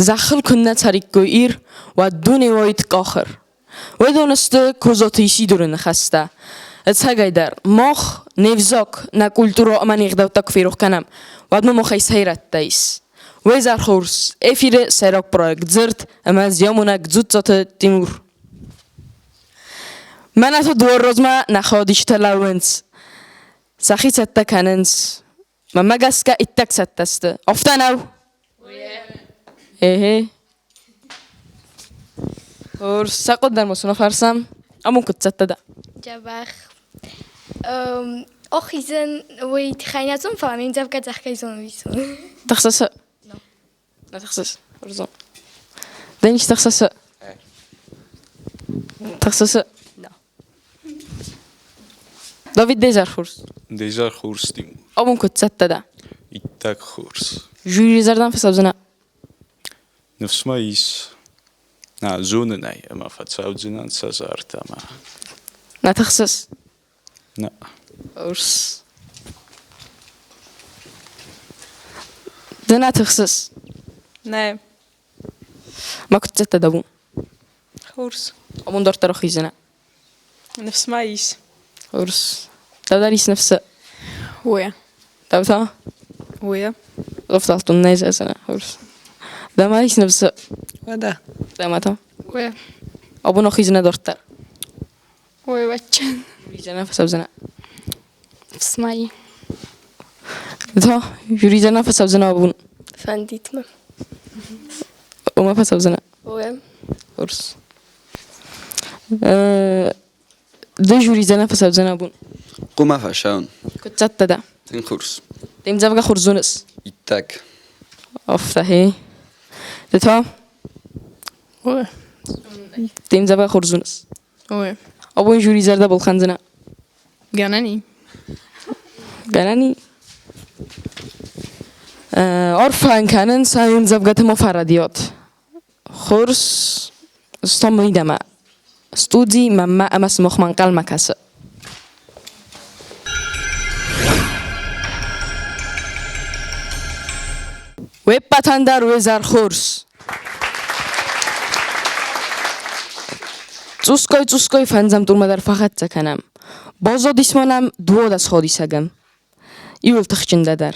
Зӕххыл куыннӕ цӕриккой Ир, уӕд дуне уаид къахыр. Уыдон сты Козоты Исидоры ныхӕстӕ. Ӕцӕгӕйдӕр, мах не взаг, нӕ культурӕ ӕмӕ не гъдӕуттӕ куы ферох кӕнӕм, уӕд ма махӕй сӕйрӕттӕ ис. Уе зӕр хорз, эфиры сӕйраг проект «Дзырд» ӕмӕ зиамонӕг Дзуццаты Тимур. Мӕнӕ та дуаррозмӕ нӕ хаудисджытӕ лӕууынц. Сӕхи цӕттӕ кӕнынц. Мӕнмӕ гӕсгӕ иттӕг цӕттӕ сты. Афтӕ нӕу? Эхе. Хорз, сӕ хъуыд дӕр ма цы фӕрсӕм. Амон куыд цӕттӕ дӕ? Дзӕбӕх. Охизын уый тыххӕй нӕ зон, фӕлӕ мин дзӕвгӕ дзӕхгӕй зон уисон. Тыхсысы? На тыхсыс? Хорзон. Денис тыхсысы? Тыхсысы? David Dezer хорз. Dezer хорз, Тимур. Абон куыд цӕттӕ дӕ? Иттӕг хорз. Жюри зӕрдӕм фӕцӕудзынӕ? Ныфс мӕ ис. Нӕ зонын ӕй, ӕмӕ фӕцӕудзынӕн сӕ зӕрдӕмӕ. Нӕ тыхсыс? Нӕ. Урс. Ды нӕ тыхсыс? Нӕ. Ма куыд цӕттӕ дӕ бон? Хорз. Абон дарддӕр ахиздзынӕ? Ныфс ма ис. Хорз. Дӕу дӕр ис ныфс? Уе. Дӕу та? Уе. Рафталтон нӕ зӕзӕнӕ. Хорз. Дӕ ма ис ныфс? Уӕдӕ. Дӕ ма та? Уе. Абон ахиздзынӕ дарддӕр? Ой, вӕччен. Юридзӕнӕ фӕцӕудзынӕ? Фсмай. Та, юридзӕнӕ фӕцӕудзынӕ абон? Фӕндит мӕ. Уымӕ фӕцӕудзынӕ? Уе. Хорз. Ды жюридзӕнӕ фӕцӕудзынӕ абон? Хъуымӕ фӕсӕуын. Куыд цӕттӕ дӕ? Тынг хорз. Де мдзӕвгӕ хорз зоныс? Иттӕг. Афтӕ, хе. Ды та? Ой. Де мдзӕвгӕ хорз зоныс? Ой. Абон жюри зӕрдӕ балхӕндзынӕ? Гӕнӕн и. Гӕнӕн и. Арфӕ кӕнын сӕ ӕмдзӕвгӕты ма фӕрӕдийат. Хорз стӕм мидӕмӕ. Студи мӕнмӕ ӕмӕ сымахмӕ ӕнхъӕлмӕ кӕсы. Уе ппӕтӕн дӕр уе зӕр хорз! Цъусгай-цъусгай фӕндзӕм турмӕ дӕр фӕхӕццӕ кӕнӕм. Баззадис ма нӕм 12 ходисӕгӕн. Иуыл тыхджындӕр.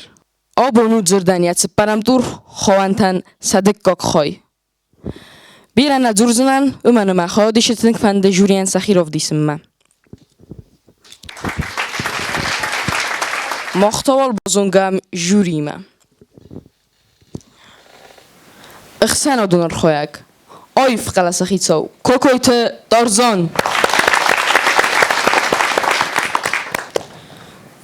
Абон у дзырдӕн йӕ цыппӕрӕм тур хауӕнтӕн сӕ дыккаг хай. Бирӕ нӕ дзурдзынӕн, уымӕн ӕмӕ хайадисы тынг фӕнды жюрийӕн сӕхи равдисынмӕ. Мах та уал базонгӕ жюриимӕ. Ӕхсӕнадон архайӕг, аив хъӕлӕсы хицау Кокойты Тарзан.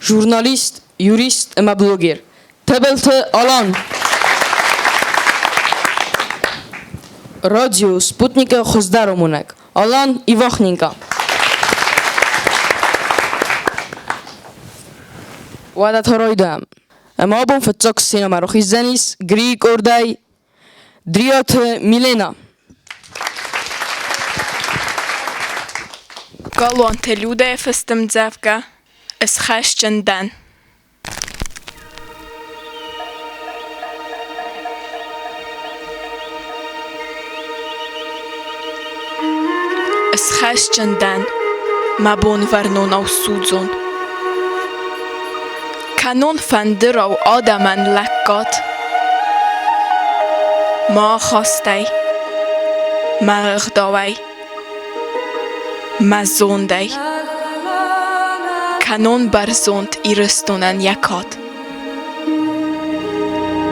Журналист, юрист ӕмӕ блогер Тыбылты Алан. Радио Спутникы хуыздӕр амонӕг Алан Ивахненко. Уӕдӕ Торойдӕм. Ӕмӕ абон фыццаг сценӕмӕ рахиздзӕнис Грийы къордӕй Дриаты Милена. Галуанты Людӕйы фыстӕмдзӕвгӕ «Ысхӕсджын дӕн». Ысхӕсджын дӕн, мӕ бонвӕрнонау судзон. Кӕнон фӕндырау адӕмӕн лӕггад. Мӕ ахастӕй, мӕ ӕгъдауӕй, мӕ зондӕй кӕнон бӕрзонд Ирыстонӕн йӕ кад.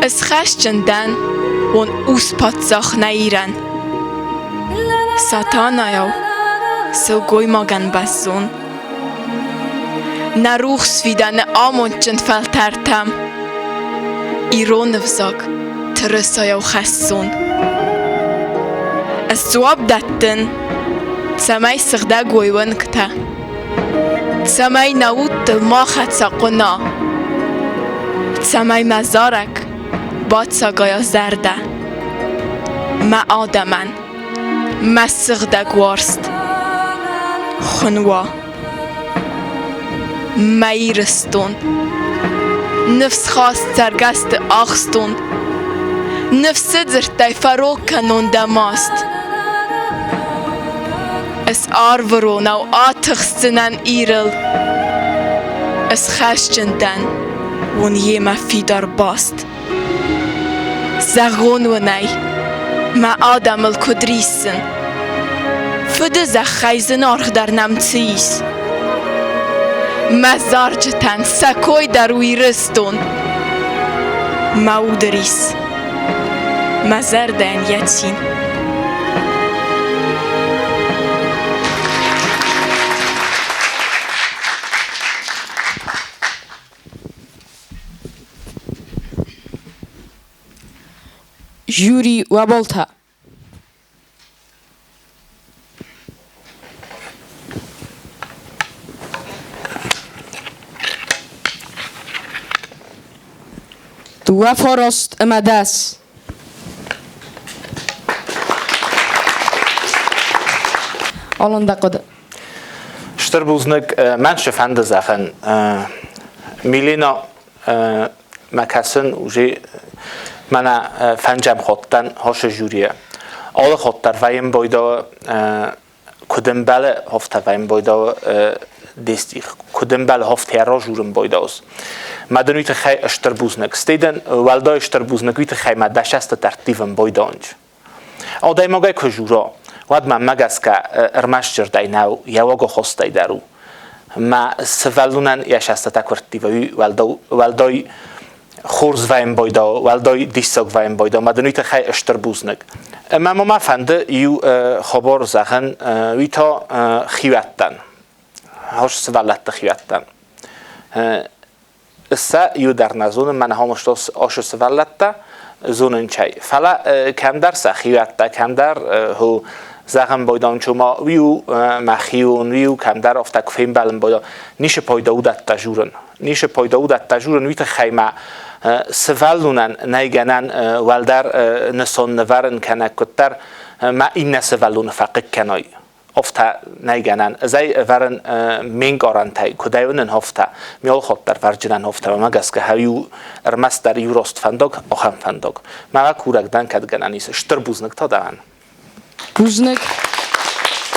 Ысхӕсджын дӕн, уон ус-паддзах нӕ Ирӕн. Сатанайау сылгоймагӕн бӕззон. Нӕ рухс фидӕны амондджын фӕлтӕртӕм Ирон ӕвзаг тырысайау хӕссон. Ӕз дзуапп дӕттын, цӕмӕй сыгъдӕг уой уӕнгтӕ, Цӕмӕй нӕ удтыл ма хӕца хъуына, Цӕмӕй мӕ зарӕг бацагайа зӕрдӕ Мӕ адӕмӕн, мӕ сыгъдӕг уарзт хуын уа. Мӕ Ирыстон, ныфсхаст цӕргӕсты ахстон. Ныфсы дзырдтӕй фӕрог кӕнон дӕ маст. Ӕз арвы ронау атыхсдзынӕн Ирыл. Ӕз хӕсджын дӕн, уон йемӕ фидар баст. Зӕгъон уын ӕй, мӕ адӕмыл куыд риссын. Фыды зӕххӕй зынаргъдӕр нӕм цы ис? Мӕ зарджытӕн сӕ кой дӕр у Ирыстон. Мӕ уды рис, мӕ зӕрдӕйӕн йӕ цин. Жюри уӕ Дыууӕ фараст ӕмӕ дӕс. Алан, дӕ хъуыды. Стыр бузныг. Мӕн цы фӕнды зӕгъын. Милена мӕ кӕсын уже мӕнӕ фӕнджӕм ходтӕн хосы жюрийӕ. Алы ход дӕр вӕййын бойдауы куыд ӕмбӕлы хофтӕ вӕййын бойдауы дестих, куыд ӕмбӕлы хофтӕ разурын бойдауыс. Мӕ дын уый тыххӕй стыр бузныг. Стӕй дын уӕлдай стыр бузныг уый тыххӕй мӕ дӕсӕсты тӕрттивын бойдауынч. Адӕймагӕй куы жура, уӕд мӕнмӕ гӕсгӕ ӕрмӕст зӕрдӕй нӕу, йӕ уагы хостӕй дӕр у. Мӕ сывӕллонӕн йӕ сӕстытӕ куы рттива, уый уӕлдай хорз вӕййын байдау, уӕлдай диссаг вӕййын байдау. Мӕ дын уый тыххӕй стыр бузныг. Ӕмӕ ма мӕ фӕнды иу хабар зӕгъын, уый та хиуӕттӕн, хорз сывӕллӕтты хиуӕттӕн. Сӕ иу дӕр нӕ зонын, мӕнӕ хомыстос ошы сывӕллӕттӕ зонын чай. Фӕлӕ кӕмдӕр сӕ хиуӕттӕ, кӕмдӕр ху зӕгъын бойдан чума уиу мӕ хион, уиу кӕмдӕр афтӕ куы фембӕлын бойдан, нишы пайда уыдӕттӕ журын. Нишы пайда уыдӕттӕ журын, уый тыххӕй ма сывӕллонӕн нӕй гӕнӕн уӕлдӕр нысон нывӕрын кӕнӕ куыддӕр ма иннӕ сывӕллоны фӕхъыг кӕной. Офтӕ нӕй гӕнӕн. Ӕз ӕй ӕвӕрын ме нкъарӕнтӕй, куыд ӕй уынын хофтӕ, ме олхот дӕр вӕрджынӕн хофтӕ, мӕ гӕсгӕ иу ӕрмӕстдӕр иу рост фӕндаг, ахӕм фӕндаг. Мӕ курӕг дӕн, кӕд гӕнӕн ис. Стыр бузныг та дӕн. Бузныг.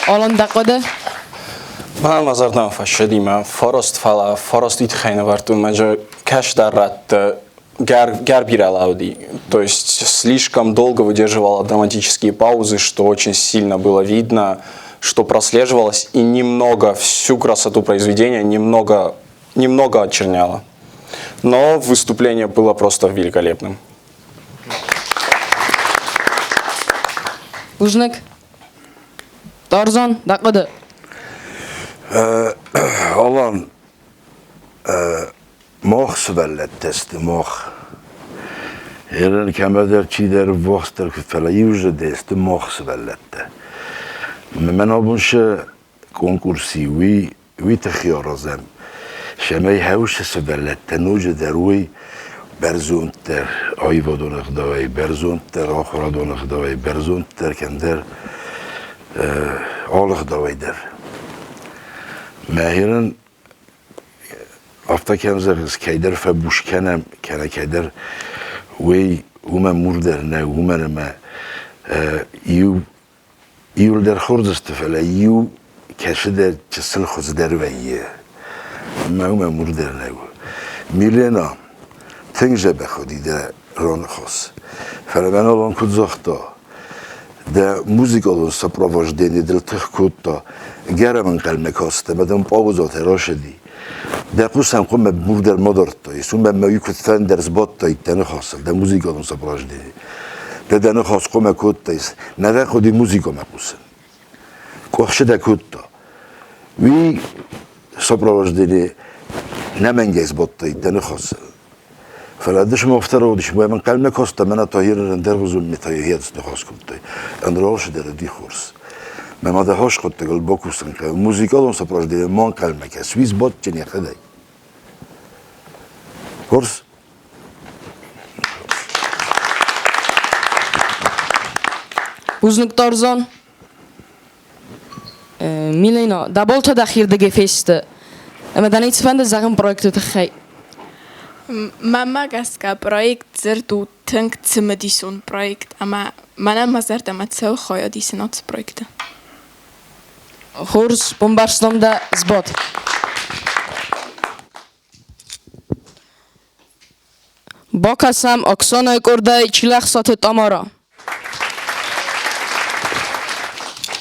Алан, дӕ хъуыды? Мӕ мӕ зӕрдӕмӕ фӕссыди мӕ фараст, фӕлӕ фараст уый тыххӕй нывӕрдтон, мӕ кӕсдӕр радты гӕр бирӕ лауди. То есть слишком долго выдерживала драматические паузы, что очень сильно было видно, что прослеживалось, и немного всю красоту произведения немного, немного очерняло. Но выступление было просто великолепным. Бузныг. Тарзан, дӕ хъуыды? Алан, Мах сывӕллӕттӕ сты, мах. Ерын кӕмӕдӕр чидӕр ввахсдӕр куы, фӕлӕ иузӕрдӕ сты мах сывӕллӕттӕ. Мӕн абон сӕ конкурси уый, уый тыххӕй аразӕм, цӕмӕй хӕусы сывӕллӕттӕ ноджыдӕр уый бӕрзонддӕр аивадон ӕгъдауӕй, бӕрзонддӕр ахуырадон ӕгъдауӕй, бӕрзонддӕр кӕмдӕр алы ӕгъдауӕй дӕр. Мӕхирӕн Афтӕ кӕм зӕгъыс, кӕйдӕр фӕбус кӕнӕм, кӕнӕ кӕйдӕр уый уымӕ мур дӕр нӕ, уымӕн ӕмӕ иу иуылдӕр хорз сты, фӕлӕ иу кӕцыдӕр чысыл хуыздӕр вӕййы. Ӕмӕ уымӕ мур дӕр нӕ у. Милена тынг дзӕбӕх уыди дӕ роныхос. Фӕлӕ мӕн Алан куыд загъта, дӕ музыкалон сопровождение дыл тых кодта, гӕрӕм ӕнхъӕлмӕ кастӕ, ӕмӕ дӕм паузатӕ рацыди. Дӕ хъусӕн хъуымӕ бур дӕр ма дардтай, уымӕ мӕ куыд фӕндӕр сбадтаид дӕ ныхасыл, дӕ музыкалон сопровождение. Дӕ дӕ ныхас хъуымӕ кодтай, нӕ дӕ хъуыди музыкамӕ хъусын. Къуыхсы дӕ кодта. Уый сопровождение нӕмӕнгӕй сбадтаид дӕ ныхасыл. Фӕлӕ ды сымах уыдис, мӕ ӕнхъӕлмӕ кастӕн, мӕнӕ Тагиры ӕндӕргъуызон митӕ йӕхи ныхас кодтой. Ӕндӕр алцыдӕр уыди хорз. Мӕ мады хос хъуыддагыл бакусын хъӕуы. Музыкалон сопровождение ма ӕнхъӕлмӕ кӕс, уый сбадджын йӕхӕдӕг. Хорз? Бузныг, Тарзан. Милена, дӕ болтӕ дӕхирдыгӕй фесты. Ӕмӕ дӕ ницыфӕнды зӕгъын проекты тыххӕй? Мӕнмӕ гӕсгӕ проект дзырд у тынг цымыдисон проект ӕмӕ мӕнӕн мӕ зӕрдӕмӕ цӕуы хайад исын ацы проекты. Хорз, бамбӕрстон дӕ, сбад. Бакӕсӕм Оксанайы къордӕй Чилӕхсаты Тамара.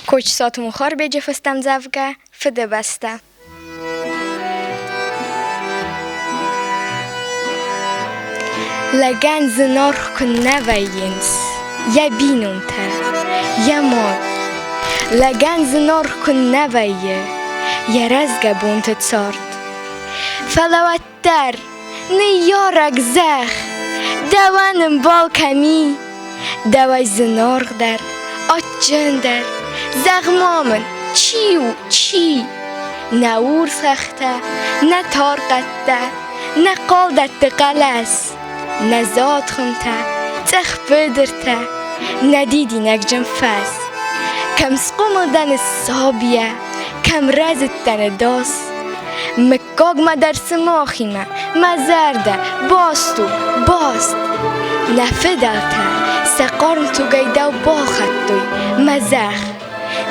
Кочысаты Мухарбеджы фыстӕмдзӕвгӕ «Фыдыбӕстӕ». Лӕгӕн зынаргъ куыннӕ вӕййынц йӕ бинонтӕ, йӕ мад. Лӕгӕн зынаргъ куыннӕ вӕййы йӕ рӕзгӕ бонты цард. Фӕлӕ уӕддӕр ныййарӕг зӕхх, дӕуӕн ӕмбал кӕм и, дӕуӕй зынаргъдӕр, адджындӕр, зӕгъ-ма мын, чи у, чи? Нӕ урс хӕхтӕ, нӕ тар хъӕдтӕ, нӕ хъалдӕтты хъӕлӕс, нӕ зад хуымтӕ, цъӕх быдыртӕ, нӕ дидинӕгджын фӕз. Кӕм схъомыл дӕн сабийӕ, кӕм рӕзыдтӕн ӕдас. Мыггагмӕ дӕр сымахимӕ мӕ зӕрдӕ баст у, баст. Нӕ фыдӕлтӕ сӕ хъарм тугӕй дӕу балхӕдтой, мӕ зӕхх.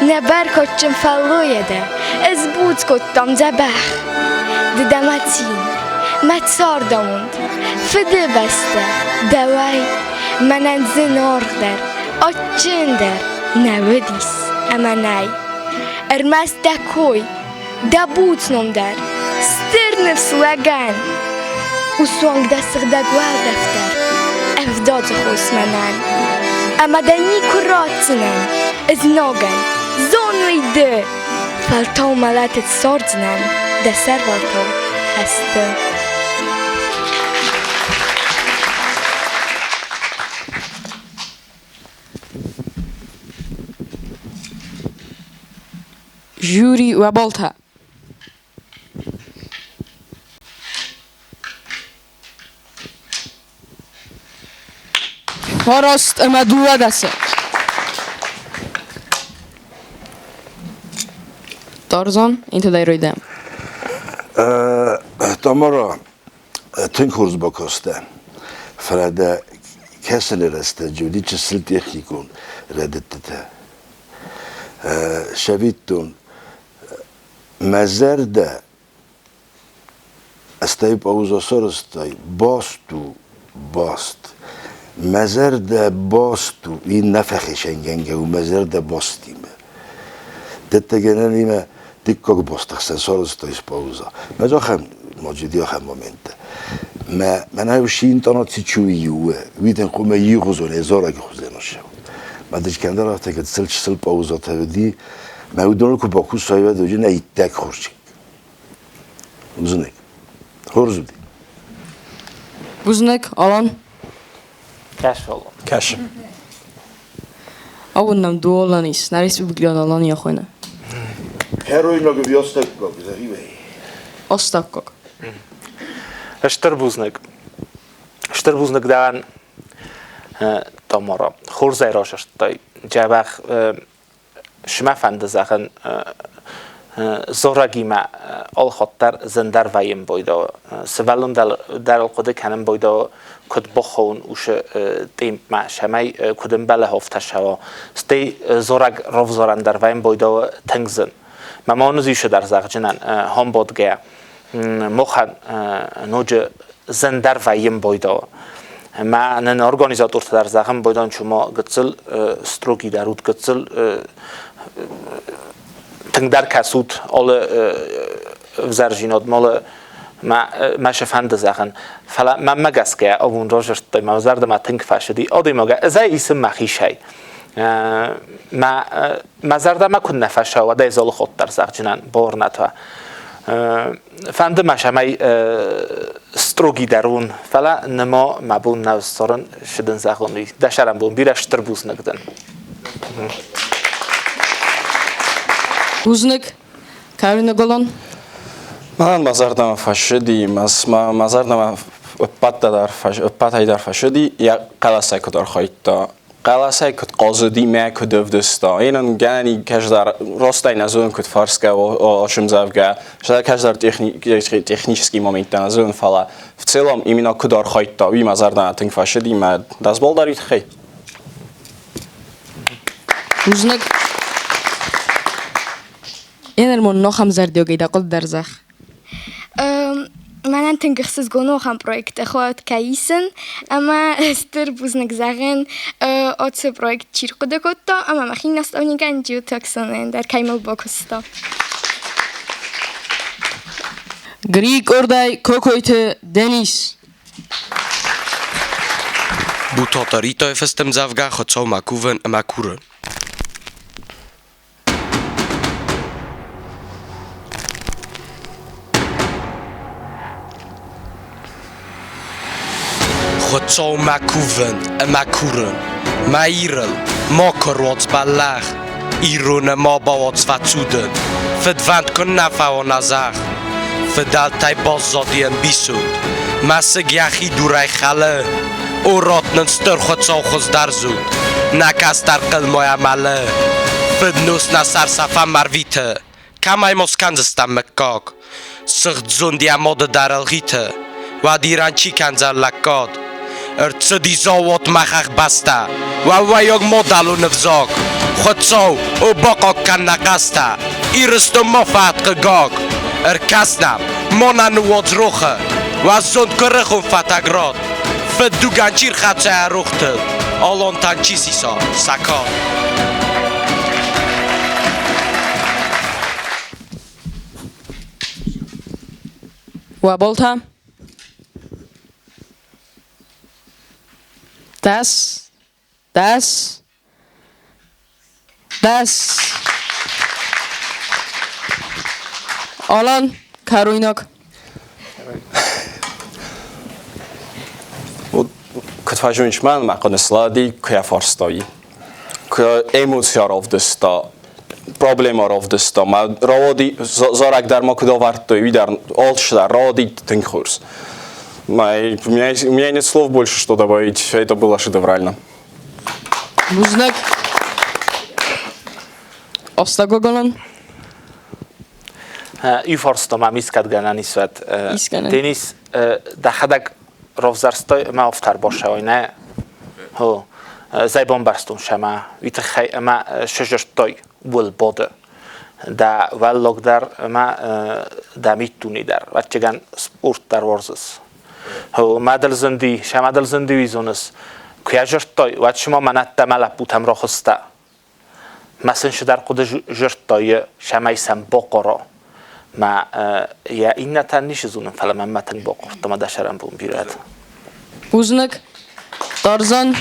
Нӕ бӕркадджын фӕллойӕ дӕ ӕз буц кодтам дзӕбӕх. Ды дӕ мӕ цин, мӕ цардамонд, Фыдыбӕстӕ, дӕуӕй мӕнӕн зынаргъдӕр, адджындӕр нӕ уыдис ӕмӕ нӕй. Ӕрмӕст дӕ кой, дӕ буц ном дӕр стыр ныфс лӕгӕн у суанг дӕ сыгъдӕг уӕлдӕф дӕр ӕвдадзы хос мӕнӕн. Ӕмӕ дӕ никуы ратдзынӕн ызнагӕн, зон уый ды, фӕлтау мӕлӕты цӕрдзынӕн дӕ сӕрвӕлтау хӕсты. Жюри уӕ баллтӕ. Фараст ӕмӕ дыууадӕсы. Тарзан, интӕдӕй райдайӕм. Тамара, тынг хорз бакастӕ, фӕлӕ дӕ кӕсыны рӕстӕджы уыди чысыл техникон рӕдыдтытӕ. Сӕвиттон, мӕ зӕрдӕ стӕй пауза сарӕзтай, баст у, баст. Мӕ зӕрдӕ баст у, иннӕ фӕхицӕнгӕнгӕ у мӕ зӕрдӕ бастимӕ. Дӕттӕгӕнӕнимӕ дыккаг басты хсӕн сарӕзтай пауза. Мӕ ахӕм ноджы ахӕм моменттӕ. Мӕ мӕнӕ си интонаци чуй уиден хъумӕ игъузон эзораги хузӕн ошев. Мӕ дыжкӕндӕр афтӕ гыццыл чысыл паузатӕ уыди, мӕ уыдоныл куы бакусай, уӕд уыди нӕ иттӕг хорз Бузныг. Хорз уыди. Бузныг, Алан. Кӕс, Алан. Кӕсы. Абон нӕм дыууӕ Алан ис. Нӕ республикӕйы Алан йӕ Кӕройнаг ӕви астӕуккаг, зӕгъивӕй? Астӕуккаг. Стыр бузныг. Стыр бузныг дӕн, Тамара. Хорзӕй расырдтай. Дзӕбӕх Сымӕ фӕнды зӕгъын, дзорӕгимӕ алхатт дӕр зындӕр вӕййын байдайы. Сывӕллон дӕр ыл хъуыды кӕнын байдайы, куыд бахауын уыцы темпмӕ, цӕмӕй куыд ӕмбӕлы афтӕ цӕуа. Стӕй дзорӕг равзарӕн дӕр вӕййын байдайы тынг зын. Мӕ ма уын дӕр зӕгъджынӕн, хомбадгӕйӕ махӕн ноджы зындӕр вӕййын байдайы. Мӕ нын организатортӕ дӕр зӕгъын байдайын, чума гыццыл строгий дӕр ут, гыццыл тынгдӕр кӕсут алы ӕвзӕрдзинадмӕ, алы мӕ сӕ фӕнды зӕгъын. Фӕлӕ мӕнмӕ гӕсгӕ абон разырдтой, мӕ зӕрдӕмӕ тынг фӕцыди. Адӕймагӕн ӕз ӕй исын мӕхицӕй. Мӕ мӕ зӕрдӕмӕ куыннӕ фӕцӕуа, уӕд ӕй золыхъот дӕр зӕгъджынӕн борнӕтӕ. Фӕнды мӕ, цӕмӕй строгий дӕр уон, фӕлӕ немо мӕ бон нӕу сдзурын, цы дын зӕгъон, уый. Дӕ сӕрӕнбон бирӕ стыр бузныг дын. Бузныг, Карина Голон. Мӕнӕн мӕ зӕрдӕмӕ фӕцыди, мӕ зӕрдӕмӕ ӕппӕтӕй дӕр фӕцыди, йӕ хъӕлӕсӕй куыд архайдта. Хъӕлӕсӕй куыд хъазыди мӕ куыд ӕвдыста. Енӕн гӕнӕни кӕсдӕр ростӕй нӕ зонын куыд фарсгӕ ошымдзӕвгӕ, кӕсдӕр технический моменттӕ нӕ зонын, фӕлӕ в целом именно куыд архайдта, уый мӕ зӕрдӕмӕ тынг фӕцыди мӕ даст балл дӕр тыххӕй. Бузныг. Енермон нохам зӕрдиогӕй дӕ хъуыды дӕр зӕгъ. Мӕнӕн тынг ӕхсызгон у ахӕм проекттӕ хуат кӕй исын ӕмӕ стыр бузныг зӕгъын, оцы проект чи рхъуыды кодта ӕмӕ мӕхи наставникӕн Джиоты Оксанӕйӕн дӕр, кӕй мыл бакуыста. Григордай Кокойты Денис. Бутаты Ритӕйы фыст ӕмдзӕвгӕ Хуыцаумӕ кувын ӕмӕ курын. Хуыцаумӕ кувын ӕмӕ курын, мӕ Ирыл макуы руадз бӕллӕх, Ироны ма бауадз фӕцудын, фыдвӕнд куыннӕ фӕуон а зӕхх. Фыдӕлтӕй баззади ӕмбисонд, мӕсыг йӕхи дурӕй хӕлы. О, ратт нын стыр Хуыцау хуыздӕр зонд, нӕ кӕстӕр хъылмайӕ мӕлы. Фыднозт нӕ сӕрсӕфӕн ӕрвиты, кӕмӕй ма скӕндзыстӕм мыггаг? Сыгъд зонд йӕ мады дӕр ӕлгъиты, уӕд Ирӕн чи кӕндзӕн лӕггад? Ӕрцыди заводмӕ хӕхбӕстӕ, уӕууӕйаг мадӕлон ӕвзаг. Хуыцау, о бахъахъхъӕн нӕ хъӕстӕ, Ирыстон ма фӕт хъыгаг. Ӕркӕс нӕм, ма нӕ ныууадз рохы, уӕззонд куырыхон фӕтӕг рад. Фыддугӕн чи рхӕццӕ йӕ рохтыл, алантӕн чи сиса сӕ кад. Уӕ болта? 10, 10, 10. Алан, кӕройнаг. Куыд фӕзоныс мӕн, мӕ хъуыды слади, куы йӕ фарстай. Куы эмоци равдыста, проблема равдыста. Мӕ рауади, зарӕг дӕр ма куыд ӕвӕрдтой, уый дӕр алчидӕр рауади тынг хорз. У меня нет слов больше, что добавить. Это было шедеврально. Бузныг. Остагоголон. Ифарста мӕм искӕдгӕнӕн исвӕд. Денис, дӕхӕдӕг равзӕрстай ӕмӕ афтӕ ӕрбацӕуай, нӕ? Хо, зӕй бамбӕрстон сӕмӕ, уый тыххӕй ӕмӕ сызырдтой уӕлбоды. Дӕ уӕллаг дӕр ӕмӕ дӕ миддуне дӕр, ӕвӕццӕгӕн, спорт дӕр уарзыс. Хо, мадӕл зынди, сӕ мадӕл зынди уый зоныс. Куы йӕ зырдтой, уӕд сыма мӕнӕттӕ мӕ лӕппутӕм рахуыста. Мӕ сын цыдӕр хъуыды зырдтой, цӕмӕй сӕм бохъоро. Мӕ йӕ иннӕтӕн ницы зонын, фӕлӕ мӕнмӕ тынг бохъордта мӕ дӕ сӕрӕнбон бирӕ. Бузныг. Тарзан.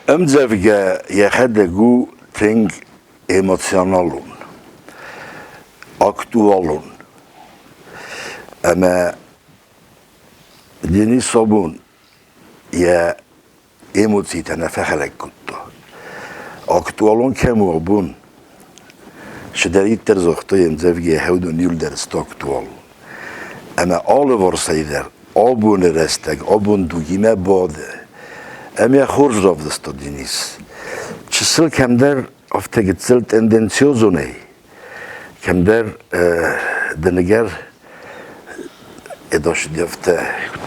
Ӕмдзӕвгӕ йӕхӕдӕг у тынг эмоционалон, актуалон. Ӕмӕ Денис Собун йӕ эмоцитӕ нӕ фӕхӕлӕг кодта. Актуалон кӕм у абон, цыдӕриддӕр загъта ӕмдзӕвгӕ хӕудон иуылдӕр сты актуалон. Ӕмӕ алыварсӕй дӕр абоны рӕстӕг, абон дугимӕ бады. Ӕмӕ хорз равдыста Денис. Чысыл кӕмдӕр афтӕ гыццыл тенденциозонӕй кӕмдӕр дӕнӕгӕр ӕдасдӕфтӕ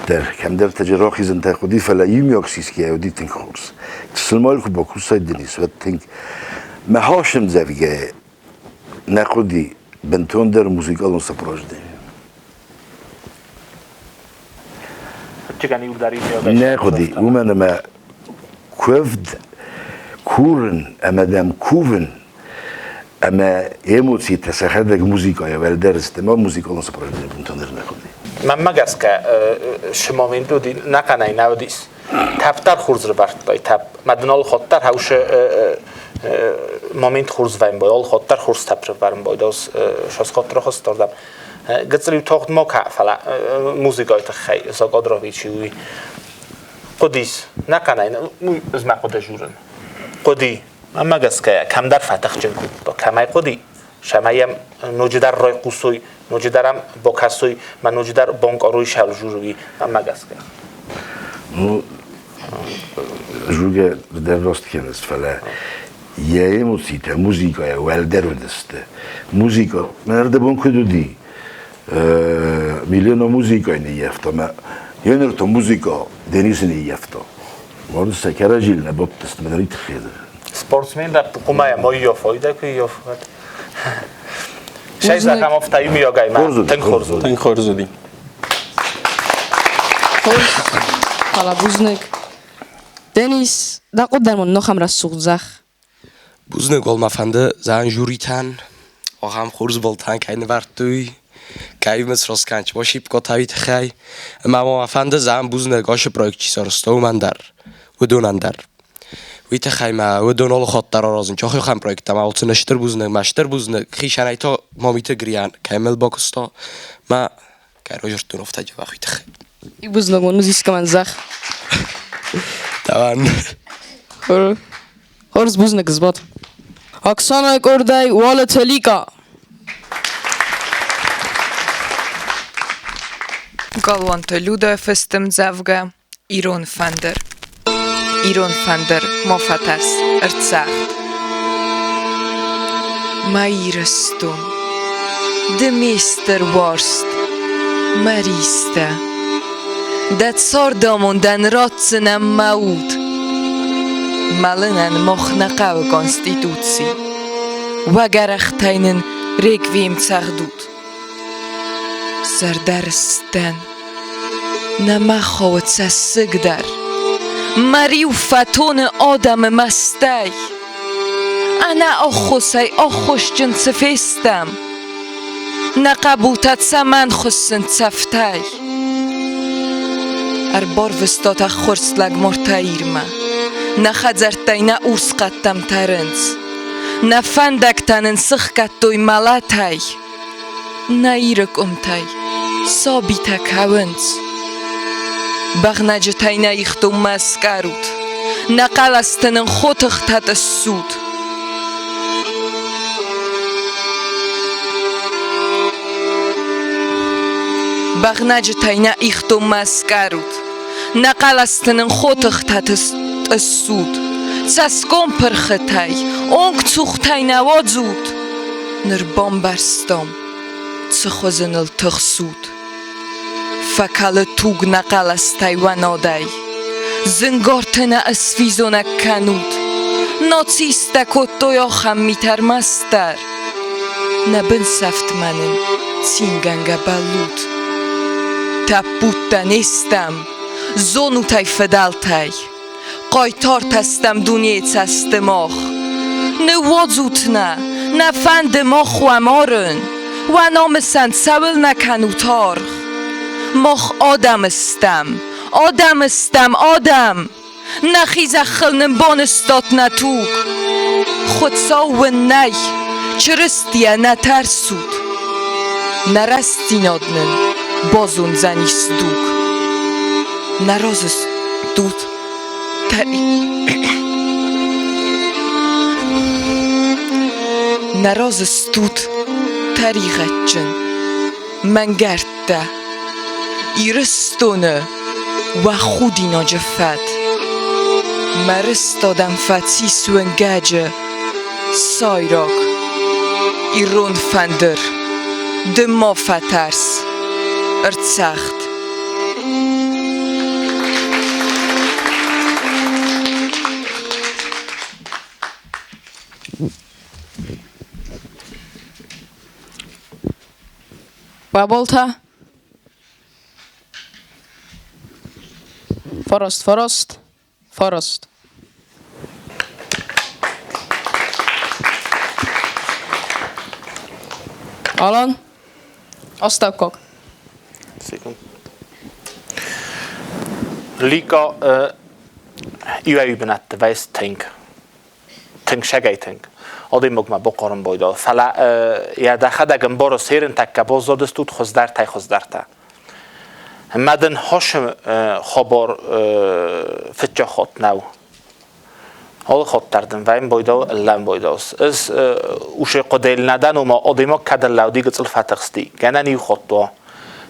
дӕр кӕмдӕртӕ рахизынтӕ хъуыди, фӕлӕ иумиаг сисгӕйӕ уыди тынг хорз. Чысыл ма куы бакусай Денис, уӕд тынг мӕ хас ӕмдзӕвгӕйы нӕ хъуыди бынтондӕр музыкалон сопровождение. Нӕ хъуыди, уымӕн ӕмӕ куывд курын ӕмӕ дӕм кувын ӕмӕ эмоцитӕ сӕхӕдӕг музыкайӕ уӕлдӕр сты, ма музыкалон сопровождение бынтондӕр нӕ хъуыди. Мӕнмӕ гӕсгӕ, шы момент уыди, нӕхъӕнӕй нӕ уыдис. Тӕпдӕр хорз рывӕрдтой, тӕп. Мӕ дын олходдӕр хаушы момент хорз вӕймбой, олходдӕр хорз тӕп рывӕрмбой, дос шосходтр хостордам. Гыццыл-иу тохт мо ка, фӕлӕ музыкайы тыххӕй Сокодровичи уый хъуыдис. Нӕхъӕнӕй, ӕз мӕ хъуыды журын. Хъуыди. Мӕнмӕ гӕсгӕ, кӕмдӕр фӕтыхджын кодта, кӕмӕй хъуыди, цӕмӕй йӕм ноджыдӕр райхъусой, ноджыдӕр ӕм бакӕсой, мӕ ноджыдӕр банкъарой сӕвзурой, мӕнмӕ гӕсгӕ. Ну, Дзургӕ дӕр раст кӕныс, фӕлӕ йӕ эмоцитӕ музыкӕйӕ уӕлдӕр уыдысты. Музыкӕ, мӕ ӕрдӕбон куыд уыди, Милена музыкӕйы ныййӕфта, мӕ еныр та музыкӕ Денисы ныййӕфта. Уӕд сӕ кӕрӕдзийыл нӕ бадтысты, мӕ дӕр тыххӕй. Спортсмен лӕппу хъумайӕ моййофой дӕ куы ййоф, уӕд. Сӕ афтӕ иумиагӕй мӕ тынг хорз уыди. Тынг хорз уыди. Хорз, фӕлӕ бузныг. Денис, дӕ хъуыддар мын нохӕм рӕсугъд зӕхх. Бузныг уал мӕ фӕнды зӕгъын жюритӕн, ахӕм хорз балтӕн кӕй нывӕрдтой, кӕй мын сросканч башипкотауи тыххӕй. Ӕмӕ мӕ фӕнды зӕгъын бузныг ацы проект чи сарӕзта, уымӕн дӕр, уыдонӕн дӕр. Уый тыххӕй мӕ уыдон алы хатт дӕр аразын чохихӕн проекттӕ мӕ уыцы стыр бузныг, мӕ стыр бузныг хицӕнӕй та Мамиты Гриан, кӕй мыл бакуыста, мӕ кӕй рожырдтон афтӕ дзӕбӕх уый тыххӕй. Бузныг уын искӕмӕн зӕгъ. Даван. Хорз бузныг сбад. Оксана къордӕй Уалыты Лика. Галуанты Людӕ фысты ӕмдзӕвгӕ Ирон фӕндыр. Ирон фӕндыр, ма фӕтӕрс, ӕрцагъд. Мӕ Ирыстон, ды ме стыр уарзт, мӕ ристӕ. Дӕ цардамондӕн ратдзынӕ мӕ уд. Мӕлынӕн мах нӕ хъӕуы Конституци. Уӕ гӕрӕхтӕй нын реквием цӕгъдут. Зӕрдӕрыстӕн нӕ мӕ хъӕуы цӕссыг дӕр. Мӕ риу фӕтоны адӕмы мӕстӕй. Ӕнӕ аххосӕй аххосджын цы фестӕм? Нӕ хъӕбултӕ цӕмӕн хуыссынц цӕфтӕй? Ӕрбарвыстат ӕххуырст лӕгмартӕ Ирмӕ. Нӕ хӕдзӕрттӕй нӕ урс хъӕдтӕм тӕрынц. Нӕ фӕндӕгтӕ нын сыхгӕдтой мӕлӕтӕй. Нӕ Иры къуымтӕй сабитӕ кӕуынц. Бӕгънӕджытӕй нӕ ихдонмӕ скъӕрут, нӕ хъӕлӕсты нын хотыхтӕ тъыссут. Бӕгънӕджытӕй нӕ ихдонмӕ скъӕрут, нӕ хъӕлӕсты нын хотыхтӕ тъыссут. Цӕсгом пырхытӕй, онгцухтӕй нӕ уадзут. Ныр бамбӕрстам, цы хуызы ныл тыхсут. Фӕкӕлы туг нӕ хъӕлӕстӕй уӕ надӕй. Зынгорты нӕ ысфизонӕг кӕнут. Нацисттӕ кодтой ахӕм митӕ ӕрмӕстдӕр. Нӕ бынсӕфтмӕ нын цингӕнгӕ бӕллут. Тӕппудтӕ не стӕм, зонут ӕй фыдӕлтӕй. Хъайтартӕ стӕм дунейы цӕсты мах. Ныууадзут нӕ, нӕ фӕнды мах уӕ марын, уӕ намысӕн цӕуылнӕ кӕнут аргъ? Мах адӕм стӕм, адӕм стӕм, адӕм! Нӕхи зӕххыл нын банызтат нӕ туг. Хуыцау уын нӕй, Чырыстийӕ нӕ тӕрсут. Нӕ рӕстдзинад нын базондзӕнис дуг. Нӕ разы стут Нӕ разы стут тӕригъӕдджын, мӕнгӕрдтӕ. Ирыстоны уӕ худинаджы фӕд. Мӕ рыст адӕм фӕцис уынгӕджы сайраг. Ирон фӕндыр, ды ма фӕтӕрс, ӕрцагъд. Баболта. Форост, форост, форост. Alan, астӕуккаг. Лика иуӕй бынӕтты вӕйс тынг. Тынг сӕгӕй тынг. Адӕймагмӕ бахъарын байдал. Фӕлӕ йӕ дӕхӕдӕг ӕмбары серын тӕккӕ баззадыстут хуыздӕртӕй хуыздӕртӕ. Ӕмӕ дын хосы хабар фыццаг хатт нӕу. Алы хатт дӕр дын вӕййын байдал, ӕллӕн байдал. Ӕз усе хъуыдыйыл нӕ дӕн, ома адӕймаг кӕд ӕрлӕуди гыццыл фӕтыхсти. Гӕнӕн иу хатт уа,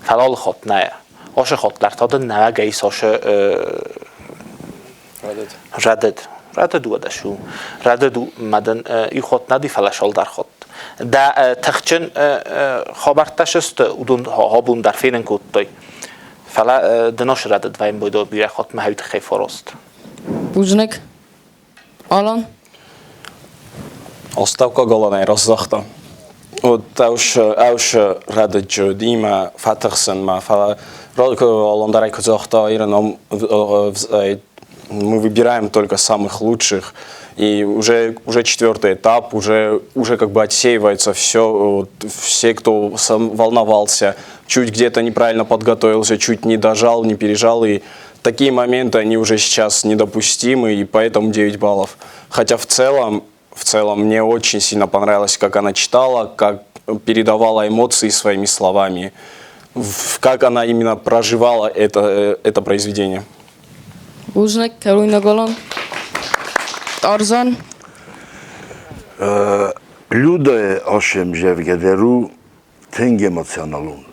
фӕлӕ алы хатт нӕ. Асы хатт дӕр та дын нӕуӕгӕй ис асы Рӕдыд. Рӕдыд уӕдӕ шу. Рӕдыд у мадӕн ихот нади, фӕлӕ шалдар хот. Дӕ тыхджын хабӕрттӕ сысты, уыдон абон дӕр фенын кодтой. Фӕлӕ дынос рӕдыд вӕйын бойдо бирӕ хатт мӕ тыххӕй форост. Бузныг. Алан? Астӕуккаг Аланӕй раст загъта. Вот ӕус рӕдыджы димӕ фӕтыхсынмӕ, фӕлӕ Алан дӕр ӕй куы загъта, Иры ном мы выбираем только самых лучших. И уже четвертый этап, уже как бы отсеивается все, вот, все, кто сам волновался, чуть где-то неправильно подготовился, чуть не дожал, не пережал. И такие моменты, они уже сейчас недопустимы, и поэтому 9 баллов. Хотя в целом мне очень сильно понравилось, как она читала, как передавала эмоции своими словами, как она именно проживала это произведение. Бузныг, кӕройнаг Алан. Тарзан. Людӕйы ӕмдзӕвгӕ дӕр у тынг эмоционалон.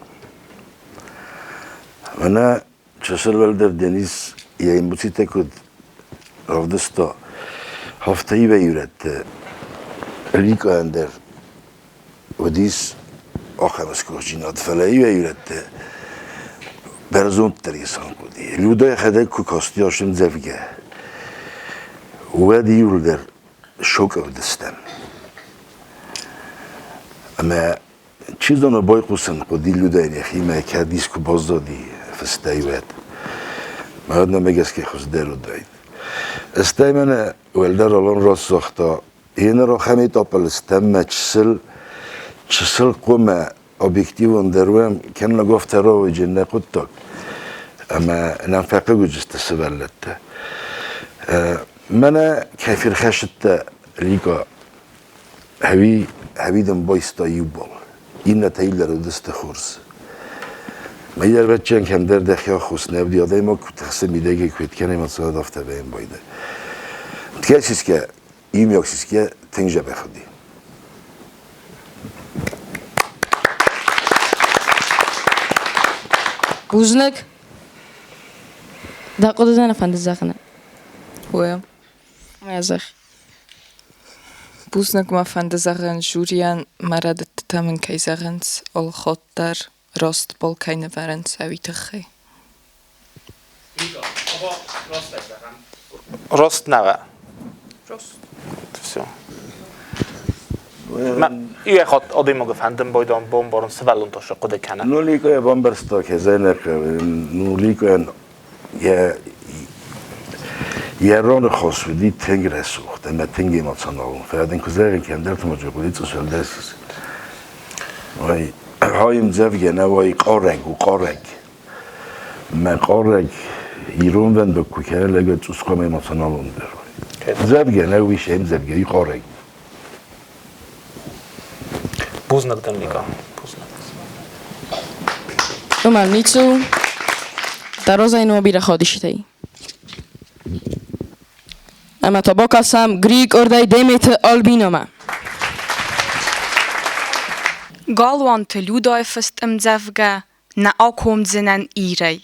Мӕнӕ чысыл уӕлдӕр Денис йӕ эмоцитӕ куыд равдыста, афтӕ ивӕй-ирӕтты Ликъайӕн дӕр уыдис ахӕм сгуыхтдзинад, фӕлӕ ивӕй-ирӕтты бӕрзонддӕр исан хъуыди. Людӕ йӕхӕдӕг куы касти ацы ӕмдзӕвгӕ, уӕд иууылдӕр шок ӕвдыстам. Ӕмӕ чи зоны байхъусын хъуыди Людӕйӕн йӕхимӕ, кӕд искуы баззади фыстӕй, уӕд. Мӕнмӕ гӕсгӕ хуыздӕр уыдаид. Стӕй мӕнӕ уӕлдӕр Алан раст загъта, еныр ахӕм этапыл стӕм мӕ чысыл чысыл хъуамӕ объективондӕр уӕм, кӕннод афтӕ рауайджы нӕ хъуыддаг. Ӕмӕ нӕм фӕхъыг уыдзысты сывӕллӕттӕ. Мӕнӕ кӕй ферхӕссыдтӕ Лика, ӕви дын байста иу бал. Иннӕтӕ иллӕр уыдысты хорз. Мӕ ӕрвӕччӕн кӕмдӕр дӕхи аххос нӕ уыди, адӕймаг куы тыхсы мидӕгӕй куы кӕны, ӕмӕ цӕуӕд афтӕ бӕйын байда. Ткӕсискӕ, иумиаг тынг дзӕбӕх уыди. Бузныг. Дӕ хъуыды дӕ нӕ фӕнды зӕгъын? Уӕ. Мӕ зӕгъ. Бузныг мӕ фӕнды зӕгъын жюрийӕн, мӕ рӕдыдтытӕ мын кӕй зӕгъынц, алыхатт дӕр раст бал кӕй нывӕрынц, уый тыххӕй. Рост нӕ Все. Иӕ хатт адӕймагы фӕндын байдан бамбарын сывӕллон та хъуыды кӕны. Ну, Ликойӕ бамбӕрста, кӕй ну, Ликойӕн йӕ роны хос уыди тынг рӕсугъд ӕмӕ тынг эмоционалон. Фӕлӕ дын куы зӕгъын, кӕмдӕрты ма хъуыди цъус уӕлдай Ой, хай ӕмдзӕвгӕ нӕ вӕййы хъарӕг у хъарӕг. Мӕ хъарӕг иронвӕндаг куы кӕны, лӕг цъус хъуамӕ эмоционалондӕр уай. Ӕмдзӕвгӕ нӕ уый ӕмдзӕвгӕ и хъарӕг. Бузныг дын, Лика. Бузныг. Уымӕн ницы у. Тарозӕй ног бирӕ ходиситӕй. Ӕмӕ та бакӕсӕм Григордӕй Деметы Альбиномӕ. Галуанты Людайы фыст ӕмдзӕвгӕ «Нӕ акомдзынӕн Ирӕй».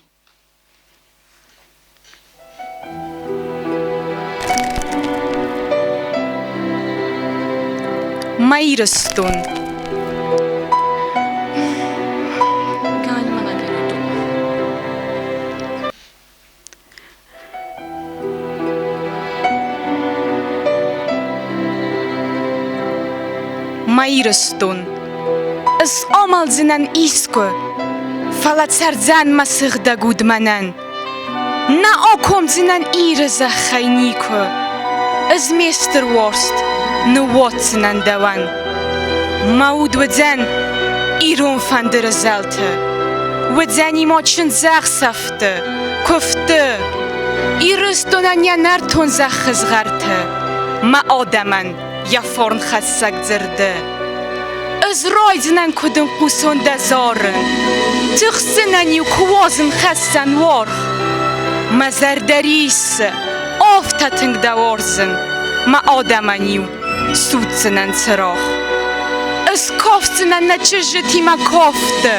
Мӕ Ирыстон. Мӕ Ирыстон, ӕз амӕлдзынӕн искуы, фӕлӕ цӕрдзӕн мӕ сыгъдӕг уд мӕнӕн. Нӕ акомдзынӕн Иры зӕххӕй никуы, ӕз ме стыр уарзт ныууадздзынӕн дӕуӕн. Мӕ уд уыдзӕн ирон фӕндыры зӕлты, уыдзӕни ма чындзӕхсӕвты, куывдты, Ирыстонӕн йӕ нӕртон зӕххы згъӕрты, мӕ адӕмӕн йӕ фарнхӕссӕг дзырды. Ӕз райдзынӕн, куы дын хъусон дӕ зарын, тыхсдзынӕн-иу, куы уадзын хӕссӕн уаргъ. Мӕ зӕрдӕ риссы, афтӕ тынг дӕ уарзын, мӕ адӕмӕн-иу судздзынӕн цырагъ. Ӕз кафдзынӕн нӕ чызджытимӕ кафты,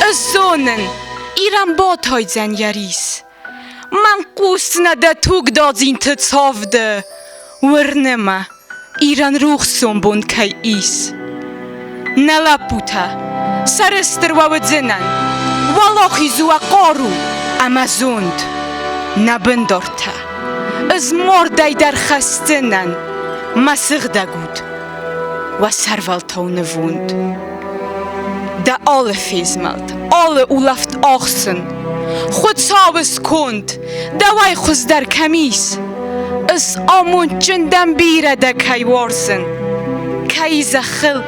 ӕз зонын, Ирӕн батайдзӕн йӕ рис. Мӕн хъусдзынӕ дӕ тугдадзинты цавды. Уырны мӕ, Ирӕн рухс сомбон кӕй ис. Нӕ лӕппутӕ, сӕрыстыр уӕ уыдзынӕн, уӕлахиз уӕ хъару ӕмӕ зонд. Нӕ бындортӕ, ӕз мардӕй дӕр хӕсдзынӕн мӕ сыгъдӕг уд, уӕ сӕрвӕлтау нывонд. Дӕ алы фезмӕлд, алы улӕфт ӕхсын, Хуыцауы сконд, дӕуӕй хуыздӕр кӕм ис? Ыс амондджын дӕн бирӕ дӕ кӕй уарзын, кӕй зӕххыл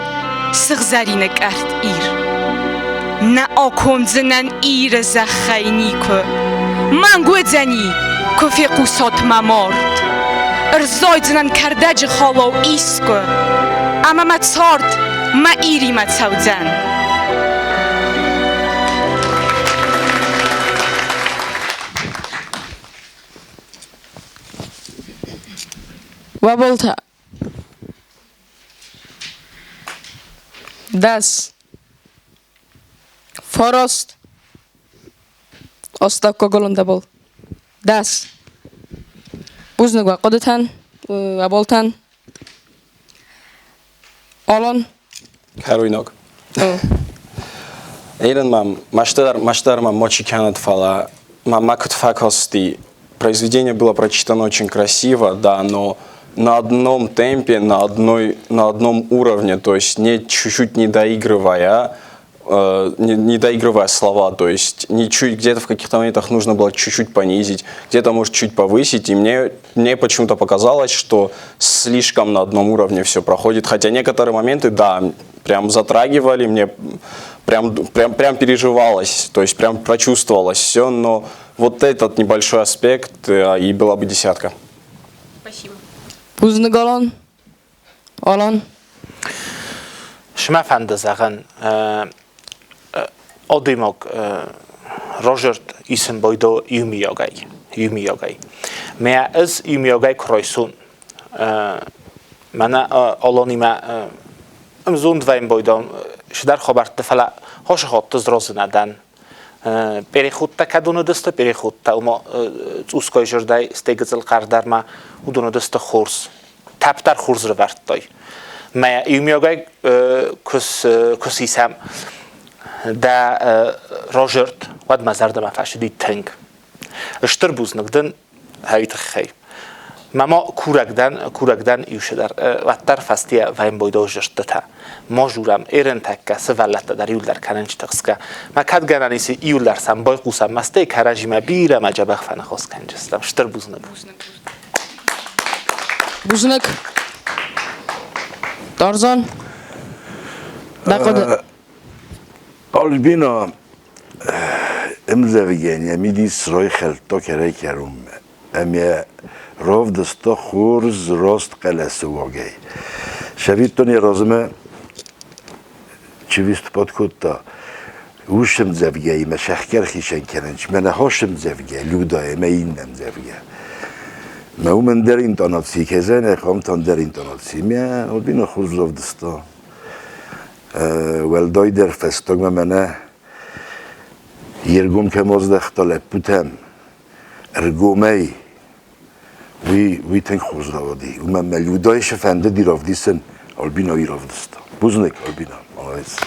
сыгъзӕрины къӕртт Ир. Нӕ акомдзынӕн Иры зӕххӕй никуы, мӕнг уыдзӕни, куы фехъусат мӕ мард. Ӕрзайдзынӕн кӕрдӕджы халау искуы, ӕмӕ мӕ цард мӕ Иримӕ цӕудзӕн. Уӕ 10 9 Остапко Голондабол. 10. Бузныг уӕ хъуыдытӕн, уӕ болтӕн. Алан. Кӕройнаг. Эрен мӕм мастер, мастер мӕм мочи кӕнӕд, фӕлӕ мӕ куыд фӕкасти, произведение было прочитано очень красиво, да, но на одном темпе, на одном уровне, то есть не чуть-чуть не доигрывая, не доигрывая слова, то есть не чуть, где-то в каких-то моментах нужно было чуть-чуть понизить, где-то, может, чуть повысить, и мне почему-то показалось, что слишком на одном уровне все проходит, хотя некоторые моменты, да, прям затрагивали, мне прям переживалось, то есть прям прочувствовалось все, но вот этот небольшой аспект, и была бы десятка. Спасибо. Бузныг, Алан. Алан. Шы мӕ фӕнды зӕгъын, адӕймаг разӕрд исын байдо иумиагӕй, иумиагӕй. Мӕ ӕз иумиагӕй куы райсон, мӕнӕ Аланимӕ ӕмзонд вӕййын байдам цыдӕр хабӕртты, фӕлӕ хосы хатт ӕз разы нӕ дӕн. Переходтӕ кӕдон уыдысты, переходтӕ, ома цъусгай зӕрдӕй стӕй гыццыл хъӕрдӕрмӕ, уыдон уыдысты хорз. Тӕпп дӕр хорз рывӕрдтой. Мӕ иумиагӕй куы сисӕм дӕ разӕрд, уӕд мӕ зӕрдӕмӕ фӕцыди тынг. Стыр бузныг дын хӕй тыххӕй. Мӕ ма курӕг дӕн, курӕг дӕн иу уӕддӕр фӕстийӕ вӕймбойдо зӕрдтытӕ. Ма журӕм, эрентӕккӕ сывӕллӕттӕ дӕр иуылдӕр кӕнын тыхсгӕ. Мӕ кӕд гӕнӕн ис иуылдӕр сӕм байхъусӕм, мӕ стӕй кӕрӕдзимӕ бирӕ мӕ дзӕбӕх фӕныхас кӕнджыстӕм. Стыр бузныг. Бузныг. Тарзан. Дӕ хъуыды. Альбина ӕмдзӕвгӕн йӕ мидис райхӕлдта кӕрӕй-кӕронмӕ ӕмӕ равдыста хорз раст хъӕлӕсы уагӕй. Цӕвиттон йӕ размӕ чи выступать кодта, уыцы ӕмдзӕвгӕимӕ сӕхгӕр хицӕн кӕнын, мӕнӕ хосы ӕмдзӕвгӕ, Люда ӕмӕ иннӕ ӕмдзӕвгӕ. Мӕ уымӕн дӕр интонаци кӕдзӕн, ахӕмтӕн дӕр интонаци. Мӕ Альбина хорз равдыста. Уӕлдайдӕр фӕстагмӕ мӕнӕ йе ргом кӕм аздӕхта лӕппутӕм, ӕргомӕй, уый тынг хорз рауади. Уымӕн мӕ Людӕйы цы фӕндыди равдисын, Альбина уый равдыста. Бузныг, Альбина, молодец.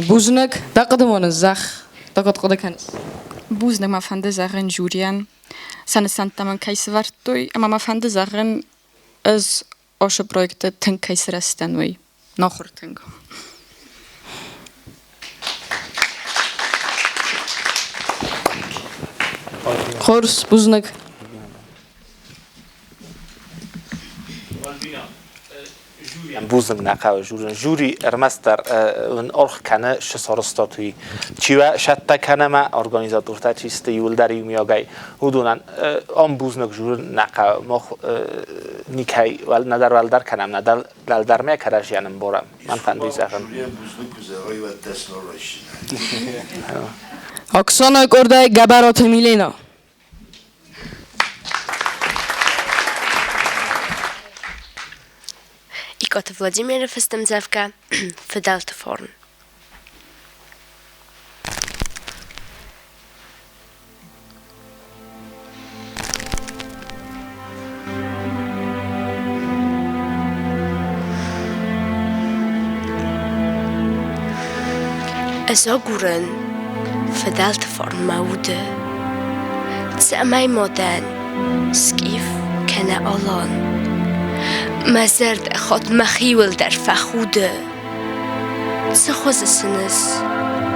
Бузныг. Дӕ хъуыды ма ныззӕгъ. Дӕ куыд хъуыды кӕныс? Бузныг мӕ фӕнды зӕгъын жюрийӕн, сӕ нысӕнттӕ мын кӕй сӕвӕрдтой, ӕмӕ мӕ фӕнды зӕгъын, ӕз Ошы проекты тынг кӕй сырӕзтӕн, уый. Нохуыр тынг. Хорз, бузныг. Бузныг нӕ хъӕуы жюри. Жюри ӕрмӕстдӕр аргъ кӕны шы сарӕзтат, уый. Чи уӕ сӕттӕ кӕны ӕмӕ организатортӕ чи сты иууылдӕр иумиагӕй, уыдонӕн ам бузныг жюри нӕ хъӕуы. Мах никӕй нӕдӕр уӕлдӕр кӕнӕм, нӕдӕр дӕлдӕрмӕ кӕрӕдзийӕн ӕмбарӕм. Мӕн фӕнды зӕгъын. Оксана къордӕй Гӕбӕраты Милена. Икъаты Владимиры фыст ӕмдзӕвгӕ «Фыдӕлты фарн». Ӕз агурын фыдӕлты фарн мӕ уды, Цӕмӕй ма дӕн скиф кӕнӕ алан. Мӕ зӕрдӕ хатт мӕхиуыл дӕр фӕхуды, Цы хуызы сын ӕз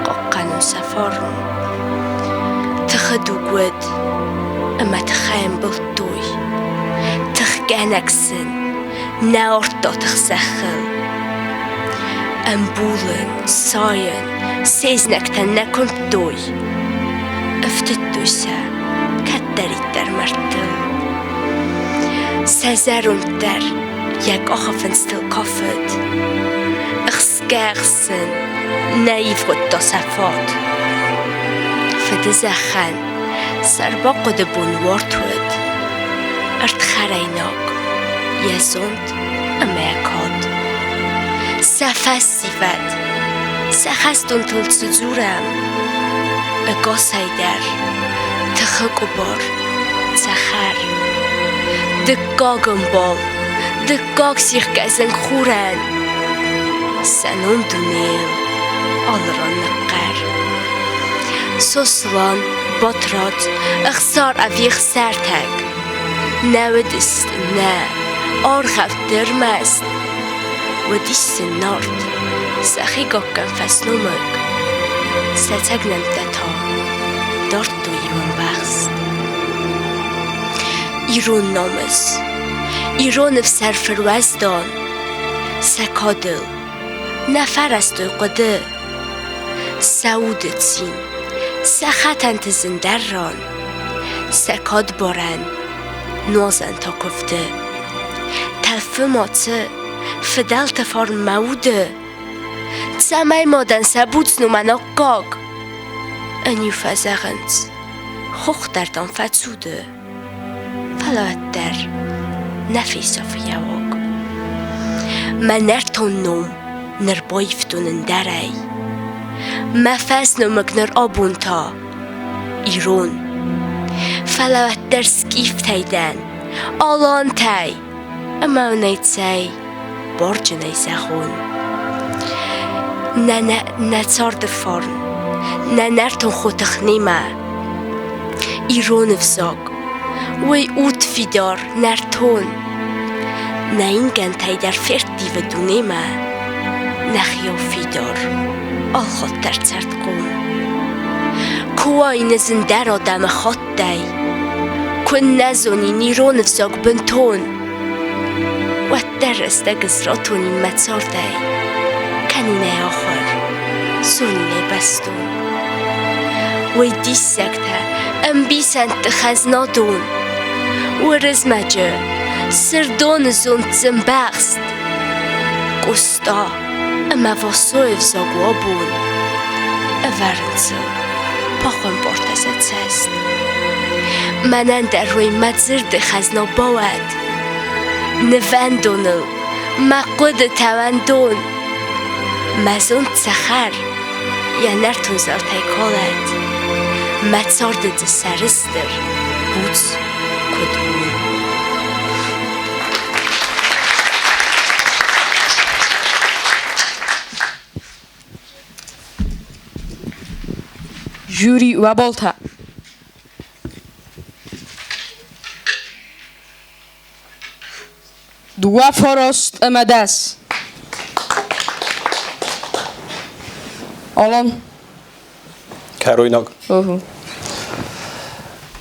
хъахъхъӕнон сӕ фарн? Тыхы дуг уыд, ӕмӕ тыхӕй ӕмбылдтой, Тыхгӕнӕг сын нӕ ардта тых зӕххыл. Ӕмбулын, сайын, се знӕгтӕн нӕ куымдтой, Ӕфтыдтой сӕ кӕддӕриддӕр мӕрдтыл. Сӕ зӕронд дӕр йӕ къахы фындзтыл кафыд, Ӕхсгӕ-ӕхсын нӕ ивгъуыдта сӕ фат. Фыдызӕххӕн сӕрбахъуыды бон уарт уыд, Ӕрдхӕрӕйнаг, йӕ зонд ӕмӕ йӕ кад. Сӕ фӕсивӕд, сӕ хӕстонтыл цы дзурӕм, Ӕгасӕй дӕр тыхы къуыбар, цӕхӕр. Дыккаг ӕмбал, дыккаг сихгӕсӕн хурӕн Сӕ ном дунейыл алы ран ныхъхъӕр. Сослан, Батрадз, Ӕхсар ӕви Ӕхсӕртӕг Нӕ уыдысты, нӕ, аргъӕутты ӕрмӕст. Уыдис сын Нарт, сӕхи гаккӕн фӕсномыг, Сӕ цӕг нӕмттӕ та дардтой иу ӕмбӕхст. Ирон намыс, ирон ӕфсӕр фыруӕздан, Сӕ кадыл нӕ фӕрӕзтой хъуыды, Сӕ уды цин, сӕ хӕтӕнты зындӕр ран, Сӕ кад барӕн нуазӕнтӕ куывды. Тӕлфы ма цы, фыдӕлты фарн мӕ уды, Цӕмӕй ма дӕн сӕ буц номӕн аккаг? Ӕниу фӕзӕгъынц, хох дӕр дам фӕцуды, Фӕлӕ уӕддӕр нӕ фесӕфы йӕ уаг. Мӕ нӕртон ном ныр баивтон ӕндӕрӕй, Мӕ фӕсномыг ныр абон та ирон. Фӕлӕ уӕддӕр скифтӕй дӕн, алантӕй, ӕмӕ уын ӕй цӕй барджынӕй зӕгъон. Нӕ, нӕ, нӕ царды фарн, нӕ нӕртон хотых немӕ. Ирон ӕвзаг, уый удфидар, нӕртон. Нӕ ингӕнтӕй дӕр ферттивы дунемӕ, нӕхиау фидар, алхатт дӕр цӕрдхъом. Куы уаин ӕз ӕндӕр адӕмы хаттӕй, Куыннӕ зонин ирон ӕвзаг бынтон, Уӕддӕр рӕстӕг ӕз ратонин мӕ цардӕй, Кӕнин ӕй ахуыр, зонин ӕй бӕстон. Уый диссӕгтӕ, ӕмбисӕндты хӕзнадон, Уырызмӕджы, Сырдоны зонд дзы мбӕхст. Къоста ӕмӕ Васойы ӕвзаг у абон, Ӕвӕрынц ыл пахуымпартӕ сӕ цӕст. Мӕнӕн дӕр уый мӕ дзырды хӕзна бауад, Нывӕндоныл мӕ хъуыдытӕ уӕндон. Мӕ зонд цӕхӕр йӕ нӕртон зӕлтӕй калӕд, Мӕ царды дзы сӕрыстыр буц куыд уон. Жюри уӕ балта. Дыууӕ фараст ӕмӕ дӕс. Алан. Кӕройнаг.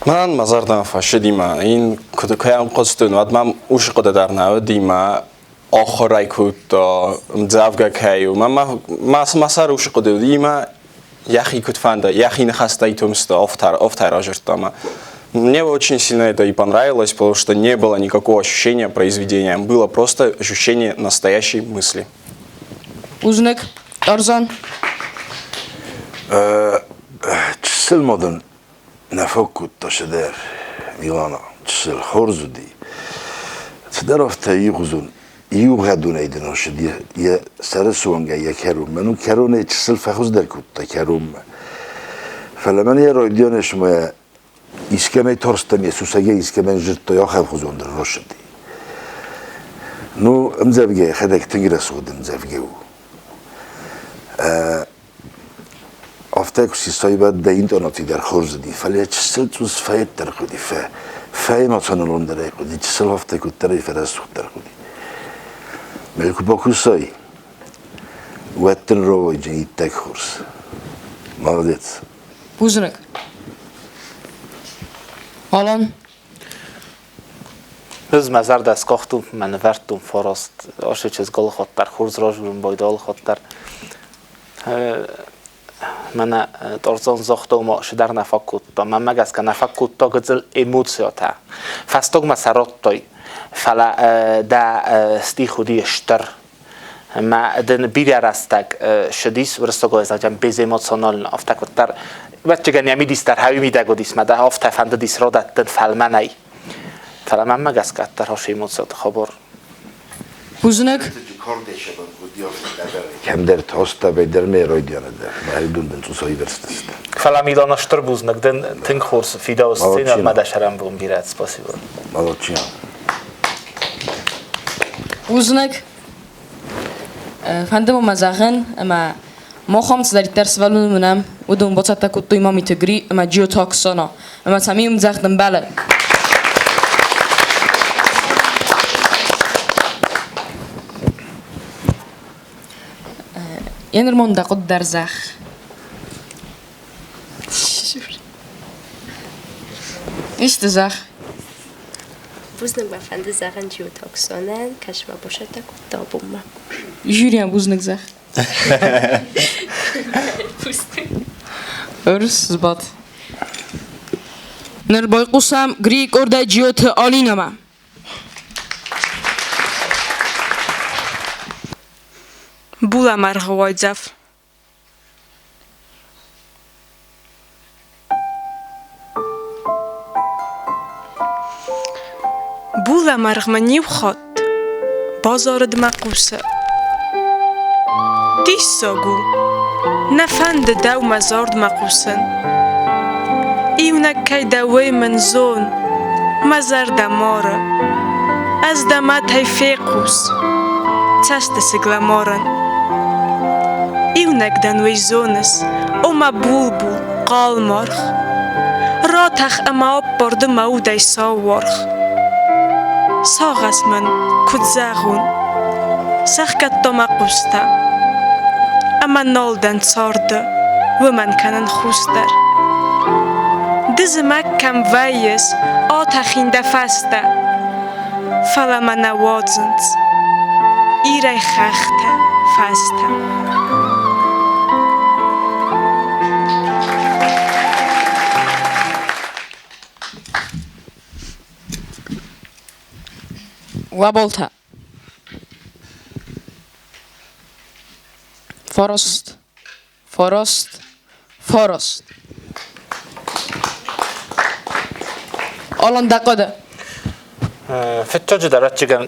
Мӕнӕн мӕ зӕрдӕмӕ фӕцыди ма ин куыд кӕй ӕнхъӕлдтон, уӕд мӕм уыцы хъуыды дӕр нӕ уыди ма ахуырӕй кодта, ӕмдзӕвгӕ кӕй у. Мӕ сӕр уыцы хъуыды уыди ма йӕхи куыд фӕнды, йӕхи ныхӕстӕй томсты автор разырдта ма. Мне очень сильно это и понравилось, потому что не было никакого ощущения произведения, было просто ощущение настоящей мысли. Бузныг, Тарзан. Чысыл ма дын нӕ фӕкодта цыдӕр, Милана, чысыл хорз уыди. Цыдӕр афтӕ иугъуызон, иугъӕдонӕй дын ӕссыд йӕ сӕры суангӕй йӕ кӕронмӕ. Ну, кӕронӕй чысыл фӕхуыздӕр кодта кӕронмӕ. Фӕлӕ мӕн йӕ райдианы сымӕ искӕмӕй тарстӕн, йӕ сусӕгӕй искӕмӕн зыдтой, ахӕм хуызон дын рацыди. Ну, ӕмдзӕвгӕ йӕхӕдӕг тынг рӕсугъд ӕмдзӕвгӕ у. Афтӕ куы систай, уӕд дӕ интонаци дӕр хорз уыди, фӕлӕ чысыл цъус фӕеддӕр хъуыди, фӕэмоционалондӕрӕй хъуыди, чысыл афтӕ куыддӕрӕй фӕрӕсугъддӕр хъуыди. Мӕ куы бакусай, уӕд дын рауайдзӕн иттӕг хорз. Молодец. Бузныг. Алан. Ӕз мӕ зӕрдӕ скъахтон, мӕ нывӕрдтон фараст ашы чызг алыхатт дӕр хорз разурын байдыдта алыхатт дӕр. Мӕнӕ Тарзан загъта, ома цыдӕр нӕ фаг кодта. Мӕнмӕ гӕсгӕ нӕ фаг кодта гыццыл эмоциятӕ. Фӕстагмӕ сӕ радтай, фӕлӕ дӕ стих уыди стыр. Ӕмӕ дын бирӕ рӕстӕг ссыдис уырыссаг ӕвзагӕн безэмоционально, афтӕ куыддӕр. Ӕвӕццӕгӕн йӕ мидис дӕр хауи мидӕг уыдис, мӕ дӕ афтӕ фӕндыдис радӕттын фӕлмӕнӕй. Фӕлӕ мӕнмӕ гӕсгӕ дӕр хос эмоциаты хабар. Бузныг. Кӕмдӕр тостабӕй дӕр ме райдианы дӕр мӕ дын цъусой верстысты. Фӕлӕ Милана стыр бузныг дын тынг хорз фидауы сценӕмӕ дӕ сӕрӕнбон бирӕ спасибо. Молодчина. Бузныг. Фӕнды мӕ зӕгъын, ӕмӕ махӕн цыдӕриддӕр сывӕллоны уынӕм, уыдон бацӕттӕ кодтой Мамиты Гри ӕмӕ Джиоты Оксана, ӕмӕ сӕм ӕмдзӕгъд ӕмбӕлы. Еныр мон дӕ хъуыд дӕр зӕгъ. Исты зӕгъ. Бузныг мӕ фӕнды зӕгъын Джиоты Оксанӕн, кӕсмӕ босӕттӕ кодта абонмӕ. Жюрийӕн бузныг зӕгъ. Ырс сбад. Ныр байхъусӕм Грийы къордӕй Джиоты Алинӕмӕ. Булӕмӕргъы уайдзӕф. Булӕмӕргъ мын иу хатт базарыд мӕ хъусы. Диссаг у, нӕ фӕнды дӕу мӕ зардмӕ хъусын. Иунӕг кӕй дӕ, уый мын зон, мӕ зӕрдӕ мары. Ӕз дӕ мӕтӕй фехъус, цӕстысыг лӕмарын. Иунӕг дӕн, уый зоныс, о мӕ булбул, хъал маргъ. Ратӕх ӕмӕ аппар ды мӕ удӕй сау уаргъ. Сагъӕс мын, куыд зӕгъон, сӕхгӕдта мӕ хъустӕ. Ӕмӕ нал дӕн царды, уымӕн кӕнын хусдӕр. Ды зымӕг кӕм вӕййыс, атӕхин дӕ фӕстӕ. Фӕлӕ мӕ нӕ уадзынц Ирӕй хӕхтӕ, фӕзтӕ. Уӕболтӕ. Форост, форост, форост. Алан дӕ хъуыды. Фыццаджыдӕр ӕвӕццӕгӕн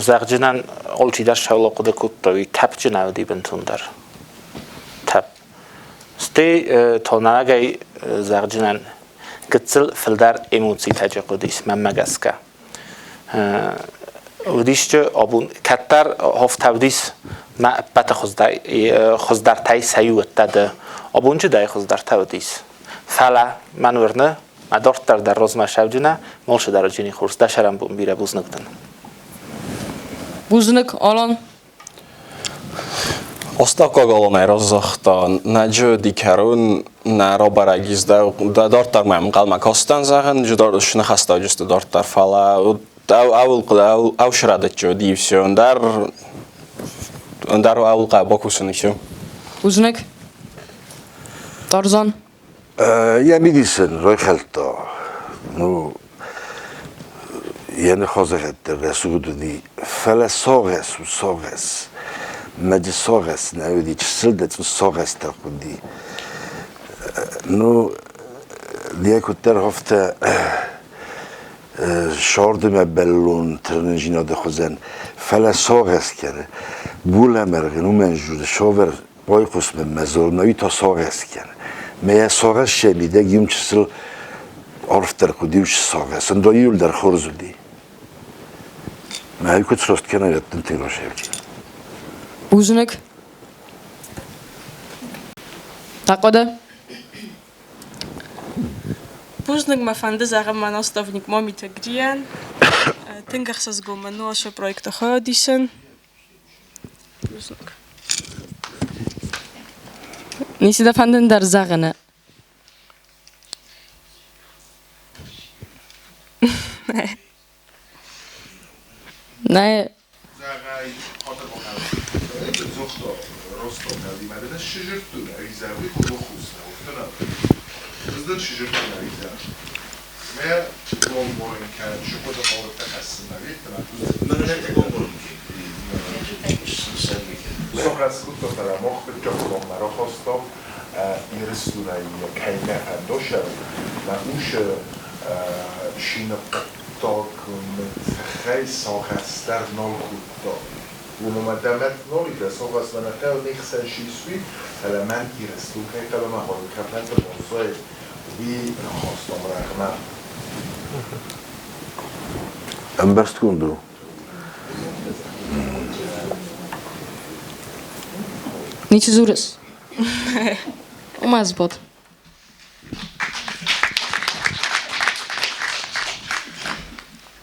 зӕгъджынӕн алчидӕр сӕуыл хъуыды кодта, уый тӕпджын уыди бынтондӕр. Тӕп. Стӕй тонӕгӕй зӕгъджынӕн гыццыл фылдӕр эмоцитӕ хъуыдис мӕнмӕ гӕсгӕ. Уыдисчы абон кӕддӕр хофтӕ уыдис мӕ ӕппӕты хуыздӕртӕй сӕ иу уыдтӕ ды. Абонджы дӕй хуыздӕртӕ уыдис. Фӕлӕ мӕн уырны, мӕ дарддӕр дӕр розмӕ сӕвджынӕ, молсы дӕр уыджыни хорз дӕ сӕрӕнбон бирӕ бузныг дын. Бузныг, Алан. Остапкаг Аланӕй разагъта, нӕ джоди кӕрон нӕ рабӕрӕг ис дӕ дарддӕр мӕм ӕнхъӕлмӕ кастӕн зӕгъын, ныхӕстӕджысты дарддӕр, фӕлӕ ауыл ӕвсрӕдӕтджы уыди все, ӕндӕр ӕндӕр ауыл хъӕ бакусын и все. Бузныг. Тарзан. Йӕ мидис ын райхӕлдта. Ну, йӕ ныхасыгъӕдтӕ рӕсугъд уыди, фӕлӕ сагъӕс у сагъӕс. Мӕджы сагъӕс нӕ уыди, чысыл дӕ цъус сагъӕстӕ хъуыди. Ну, йӕ куыддӕр афтӕ сӕрдымӕ бӕллон тырнындзинады хуызӕн, фӕлӕ сагъӕс кӕны. Булӕмӕргъ ын уымӕн зоны, цавӕр Байхъус мын мӕ дзурмӕ, уый та сагъӕс кӕн. Мӕ йӕ сагъӕс сӕ мидӕг иу чысыл арфдӕр куыд иу сагъӕс, ӕндӕр иуылдӕр хорз уыди. Мӕ куыд сраст кӕна, уӕд тынг расайдзӕн. Бузныг. Дӕ хъуыды? Бузныг мӕ фӕнды зӕгъын мӕ наставник Мамиты Грийӕн. Тынг ӕхсызгон мын у ацы проекты хайад исын. Бузныг. Ницы дӕ фӕнды ӕндӕр зӕгъын? Нӕ. Ӕмбӕрстгонд у? Ницы дзурыс? Уымӕ сбад.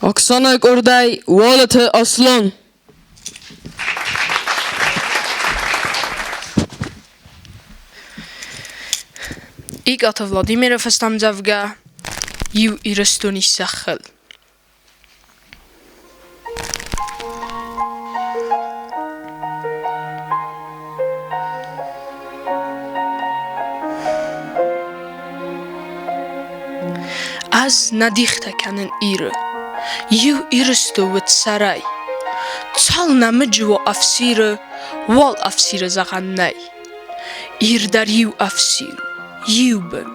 Оксана къордӕй Уалыты Аслан. Икъаты Владимиры фыстӕмдзӕвгӕ Иу Ирыстони зӕххыл. Ӕз нӕ дихтӕ кӕнын Иры, иу Ирысты уыд сӕрӕй. Цал нӕмыджы у ӕфсиры, уал ӕфсиры зӕгъӕн нӕй. Ир дӕр иу ӕфсир у, иу бын,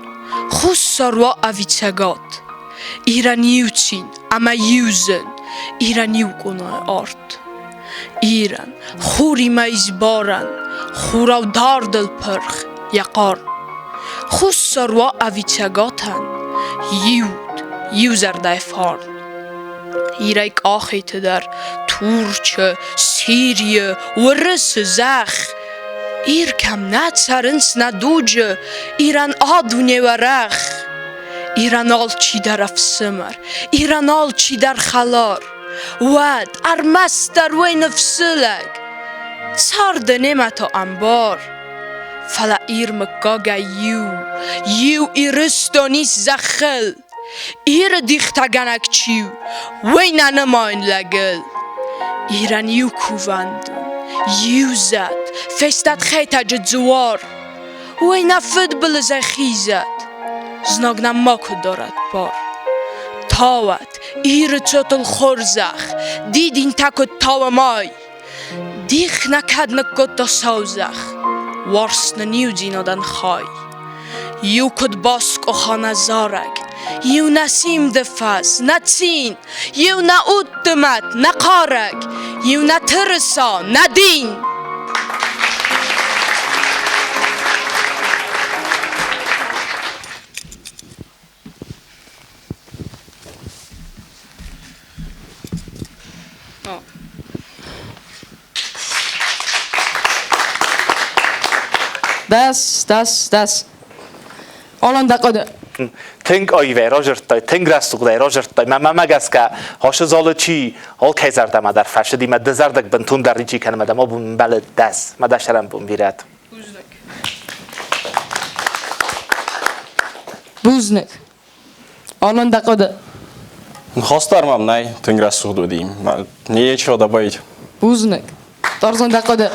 хуссар уа ӕви цӕгат. Ирӕн иу цин ӕмӕ иу зын, Ирӕн иу къонайы арт. Ирӕн хуримӕ исбарӕн, хурау дардыл пырх йӕ хъарм. Хуссар уа ӕви цӕгатӕн, иу уд, иу зӕрдӕйы фарн. Ирӕй Къахеты дӕр, Турчы, Сирийы, Уырысы зӕхх. Ир кӕм нӕ цӕрынц нӕ дуджы, Ирӕн а дуне уӕрӕх. Ирӕн алчидӕр ӕфсымӕр, Ирӕн алчидӕр хӕлар. Уӕд ӕрмӕстдӕр уый ныфсы лӕг. Царды немӕ та ӕмбар. Фӕлӕ Ир мыггагӕй иу, иу Ирыстон ис зӕххыл. Иры дихтӕгӕнӕг чи у, уый нӕ нымайын лӕгыл. Ирӕн иу кувӕндон, иу зӕд, фестад Хетӕджы дзуар. Уый нӕ фыдбылызӕй хизӕд, знаг нӕм макуы дарӕд бар. Тауӕд Иры цотыл хорзӕх, дидинтӕ куыд тауӕм ай. Дих нӕ кӕд ныккодта сау зӕхх, уарзт нын иудзинадӕн хай. Иу куыд баскъуыха нӕ зарӕг, иу нӕ симды фӕз, нӕ цин, иу нӕ удты мӕт, нӕ хъарӕг, иу нӕ тырыса, нӕ дин. Дӕс, дӕс, дӕс. Алан, дӕ хъуыды. Тынг аивӕй разырдтай, тынг рӕсугъдӕй разырдтай. Мӕ гӕсгӕ, ацы залы чи алкӕй зӕрдӕмӕ дӕр фӕцыди, мӕ дызӕрдыг бынтондӕр ничи кӕны, мӕ дӕм абон мбӕлы дӕс, мӕ дӕ сӕрӕнбон бирӕт. Бузныг. Бузныг. Алан, дӕ хъуыды. Ныхас дӕр мӕм нӕй, тынг рӕсугъд уыди. Нечего добавить. Бузныг. Тарзан, дӕ хъуыды.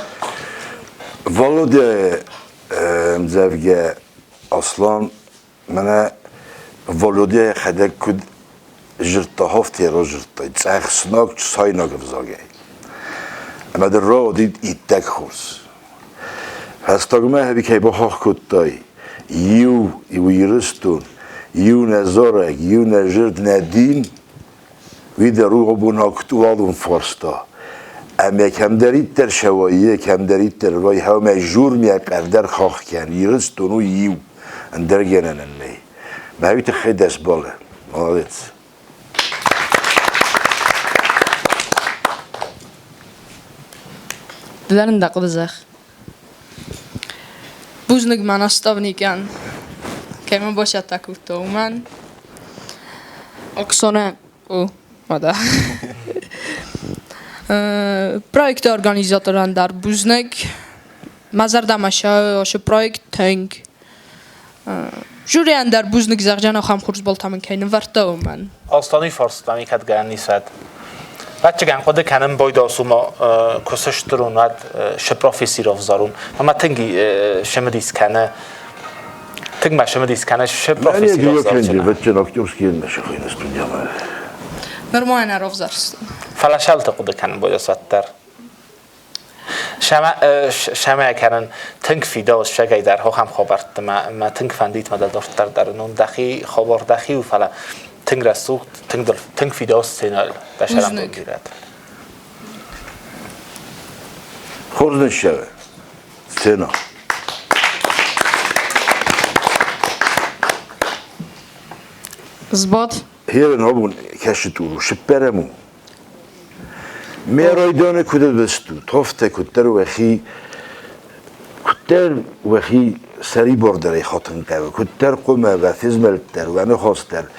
Володя ӕмдзӕвгӕ Аслан мӕнӕ Володя йӕхӕдӕг куыд зырдта, хофтӕ разырдта, цъӕхснаг сайнаг ӕвзагӕй. Ӕмӕ дын рауад иттӕг хорз. Фӕстагмӕ ӕви кӕй бахахх кодтай, иу иу Ирыстон, иу нӕ зарӕг, иу нӕ зырд, нӕ дин, уый дӕр у абон актуалон фарста. Ӕмӕ кӕмдӕриддӕр сӕ вӕййы, кӕмдӕриддӕр вӕййы, ӕмӕ журмиаг ӕрдӕр хахх кӕн, Ирыстон у иу, ӕндӕр гӕнӕн ын нӕй. Мӕ уый тыххӕй дӕ сбалы. Молодец. Ды дӕр ын дӕ хъуыды зӕгъ. Бузныг мӕ наставникӕн, кӕй мӕ бацӕттӕ кодта, уымӕн. Оксанӕ. О, уӕдӕ. Проекты организаторӕн дӕр бузныг. Мӕ зӕрдӕмӕ сӕ ацы проект тынг. Жюрийӕн дӕр бузныг зӕгъдзӕн ахӕм хорз баллтӕ мын кӕй нывӕрдта, уымӕн. Астани фарстами кӕд гӕнӕн исӕд. Ӕвӕццӕгӕн хъуыды кӕнын бойдосума куы сыстырун, уӕд шы професси равзарун. Ӕмӕ тынг цымыдис кӕны тынг мӕ цымыдис кӕны шы професси равзарчына. Ӕвӕццӕгӕн актерский нӕ сыхайны студиямӕ. Нырма нӕ равзарстон. Фӕлӕ шалты хъуыды кӕнын бойдос уӕддӕр. Сӕмӕ кӕнын тынг фидауц сӕгӕйдӕр хохӕм хабӕртты мӕ тынг фӕндид мӕ дӕлдорддӕр дӕр нун дӕхи хабар дӕхи у, фӕлӕ тынг рӕсугъд, тынг фидауц сценӕйыл дӕ сӕрӕн бирӕт. Хорз ныссӕвы сцена. Сбад. Херын абон кӕсы туру, сыппӕрӕм у. Ме райдианы куыд уыдыстут, афтӕ куыддӕр уӕхи куыддӕр уӕхи сӕрибардӕрӕй хатын хъӕуы, куыддӕр хъуымӕ уӕ фезмӕлд дӕр, уӕ ныхас дӕр.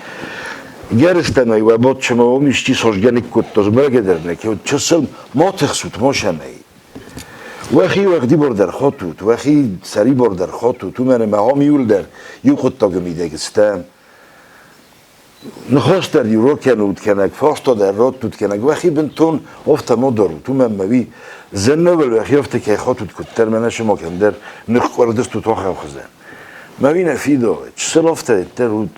Гӕрыстӕмӕй уӕ бадчымӕ уым исчи сосгӕ ныккодта, змӕлгӕ дӕр нӕ кӕнут, чысыл ма тыхсут, ма сӕмӕй. Уӕхи уӕгъдибардӕр хатут, уӕхи сӕрибардӕр хатут, уымӕн ӕмӕ ам иуылдӕр иу хъуыддаджы мидӕг стӕм. Ныхас дӕр иу ракӕнут кӕнӕг, фарста дӕр раттут кӕнӕг, уӕхи бынтон афтӕ ма дарут, уымӕн ӕмӕ уый зӕннӕвӕл уӕхи афтӕ кӕй хатут, куыддӕр мӕнӕ сымахӕн дӕр ныхкъуырдыстут ахӕм хуызӕн. Мӕ уый нӕ фидауы, чысыл афтӕ дӕр уыд.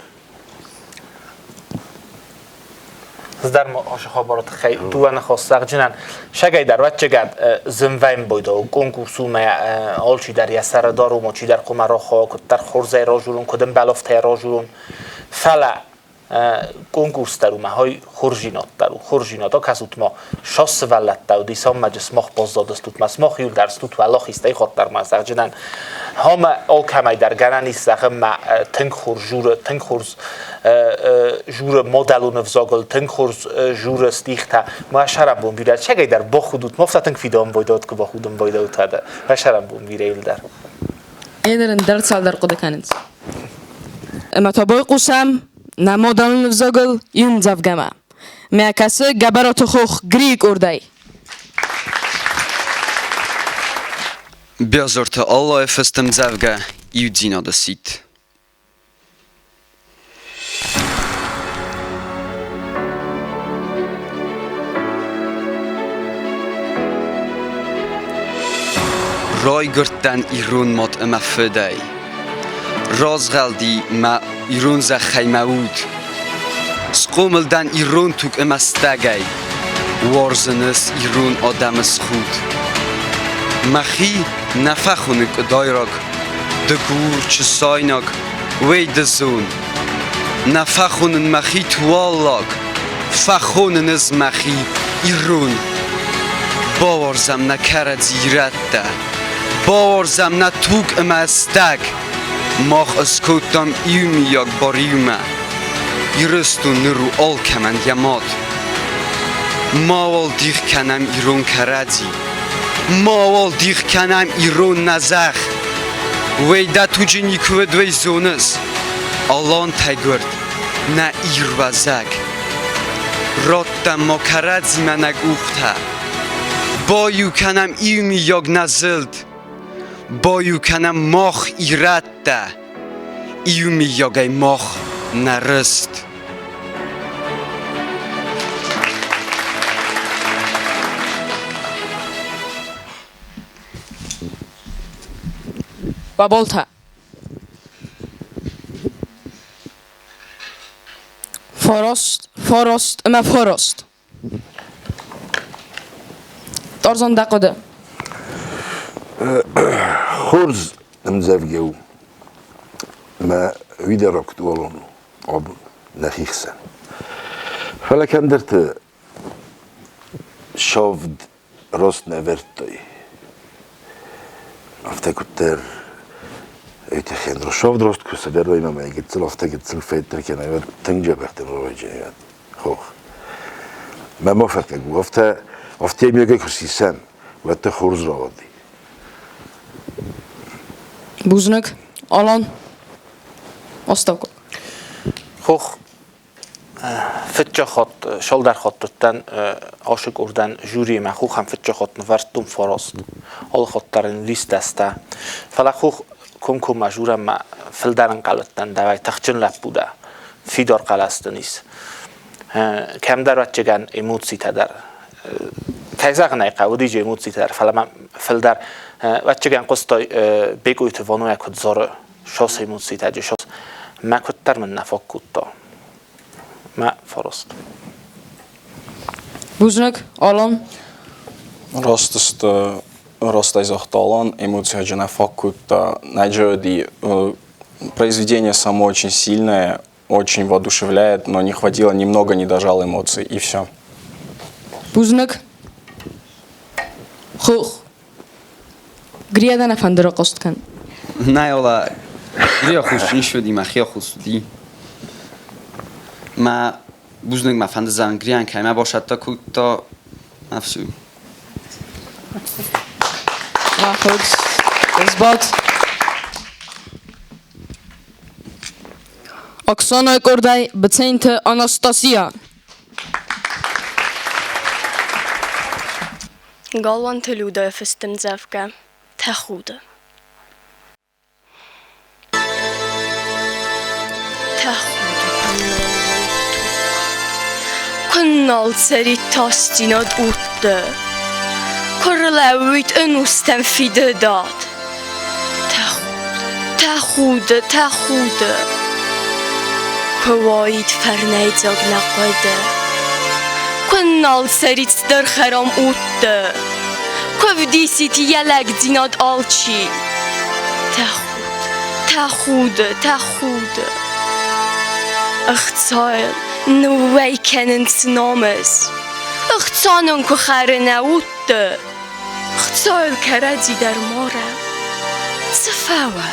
Здӕр ма хабары тыххӕй дыууӕ ныхас зӕгъджынӕн. Сӕгӕйдӕр вӕццӕгӕн зынвӕйм бойдау конкурс у мӕ алчидӕр йӕ сӕры дӕр у, чидӕр хъуамӕ рахауа, куыддӕр хорзӕй разурын, куыд ӕмбӕлы, афтӕ разурын. Фӕлӕ конкурс дӕр у мӕ хой хорздзинад дӕр у. Хорздзинад акӕсут ма, сас сывӕллӕттӕ уыди, саммӕджы сымах баззадыстут ма, сымах иуылдӕр стут уӕлахизтӕй хатт ма зӕгъджынӕн. Ӕмӕ алкӕмӕй дӕр гӕнӕн ис зӕгъын мӕ тынг хорз журы, тынг хорз журы модӕлон ӕвзагыл, тынг хорз журы стихтӕ. Мӕ сӕрӕнбон бирӕ сӕгӕй дӕр бахудут, ма афтӕ тынг фидауын байдауд, куы бахудын байдауд, мӕ сӕрӕнбон бирӕ иуылдӕр. Еныр ӕндӕр цалдӕр хъуыды кӕнынц. Ӕмӕ та байхъусӕм нӕ мадӕлон ӕвзагыл иу ӕмдзӕвгӕмӕ. Мӕ кӕсы Гӕбӕраты хох Грийы къордӕй. Биазырты Аллайы фыст ӕмдзӕвгӕ Иудзинады сидт. Райгуырдтӕн ирон мад ӕмӕ фыдӕй. Разгъӕлди мӕ ирон зӕххӕй мӕ уд. Схъомыл дӕн ирон туг ӕмӕ стӕгӕй. Уарзын ӕз ирон адӕмы схуд. Мӕхи нӕ фӕхоны къуыдайраг, дыгур, чысайнаг, уей ды зон. Нӕ фӕхонын мӕхи туаллаг, фӕхонын ӕз мӕхи ирон. Бауарзӕм нӕ кӕрӕдзи ирӕттӕ, бауарзӕм нӕ туг ӕмӕ стӕг. Мах ыскодтам иумийаг бар иумӕ. Ирыстон ныр у алкӕмӕн йӕ мад. Мауал дих кӕнӕм ирон кӕрӕдзи, мауал дих кӕнӕм ирон нӕ зӕхх. Уӕй дӕ туджы никуы уыд, уӕй зоныс, алантӕй гуырд нӕ ирвӕзӕг. Радтӕм ма кӕрӕдзимӕ нӕ къухтӕ, баиу кӕнӕм иумийаг нӕ зылд. Баиу кӕнӕм мах ирӕттӕ, иумийагӕй мах нӕ рыст. Баболтӕ. Фараст, фараст ӕмӕ фараст. Тарзан, дӕ хъуыды? Хорз ӕмдзӕвгӕ у мӕ уый дӕр актуалон у абон нӕхи хсӕн. Фӕлӕ кӕмдӕрты савд рост нӕ вӕрдтой. Афтӕ куыддӕр Өтехен Рушов рост куы сӕвӕрой мӕ гыццыл афтӕ гыццыл феддӕр кӕнӕ уӕд тынг дзӕбӕхдӕр рауайдзӕн хох. Мӕ ма фӕтӕг у, афтӕ афтӕ мегӕ куы сисӕм, уӕд та хорз рауади. Бузныг, Алан. Астӕуккаг. Хох фыццаг хатт, цалдӕр хатт уыдтӕн ашы къордӕн жюримӕ, хохӕн фыццаг хатт нывӕрдтон фараст. Алы хатт дӕр ын листӕстӕ. Фӕлӕ хох комкоммӕ жюрӕмӕ фылдӕр ӕнхъӕл уыдтӕн, дӕуӕй тыхджын лӕппу дӕ, фидар хъӕлӕс дын ис. Кӕмдӕр ӕвӕццӕгӕн эмоцитӕ дӕр. Кӕй зӕгъын ӕй хъӕуы, уыди эмоцитӕ дӕр, фӕлӕ мӕм фылдӕр ӕвӕццӕгӕн хъуыстой Бекъойты Ванойӕ куыд дзуры, сос эмоцитӕ, сос. Мӕ куыддӕр мын нӕ фаг кодта. Мӕ фараст. Бузныг, Алан. Раст сты, растӕй загъта Алан, эмоциаджы нӕ фаг кодта. Нӕджы произведение само очень сильное, очень воодушевляет, но не хватило, немного не дожал эмоций, и все. Бузныг. Хух. Грия дӕ нӕ фӕндыры хъуыст кӕн. Нӕ, ола, Грия хъус не суыди, мӕхи хъус уыди. Мӕ бузныг мӕ фӕнды зӕгъын Гриян, кӕй мӕ басӕттӕ кодта ӕфсу. Махуд, Сбад. Оксана къордӕй Быценты Анастасия. Галуанты Людӕйы фыст ӕмдзӕвгӕ «Тӕхуды». Тӕхуды куы Куы нал цӕрид тасдзинад удты, Куы рлӕууид ӕнустӕм фидыдад. Тӕхуды, тӕхуды, тӕхуды, Куы уаид фӕрнӕйдзаг нӕ хъуыды, Куы нал цӕрид стыр хӕрам удты, Куы вдисид йӕ лӕгдзинад алчи. Тӕхуды, тӕхуды, тӕхуды, Ӕхцайыл ныууӕй кӕнынц намыс, Ӕхца нын куы хӕры нӕ удты. Хцойыл кӕрӕдзи дӕр морӕ, Цы фӕуа,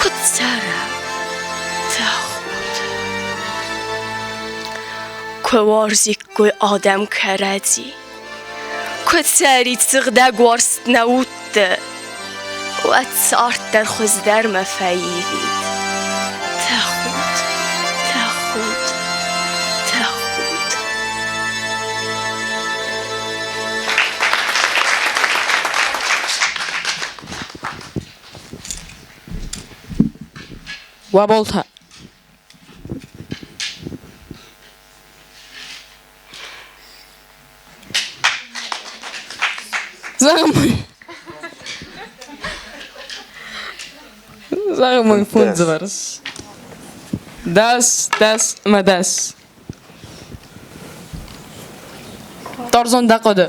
куыд цӕра, тӕхуд. Куы уарзиккой адӕм кӕрӕдзи, Куы цӕрид сыгъдӕг уарзт нӕ удты, Уӕд цард дӕр хуыздӕрмӕ фӕивид. Тӕхуд, тӕхуд, тӕхуд. Уӕ болтӕ. Зӕгъ мын фондзвӕрс. 10, 10 ӕмӕ 10. Тарзон дӕ хъуыды.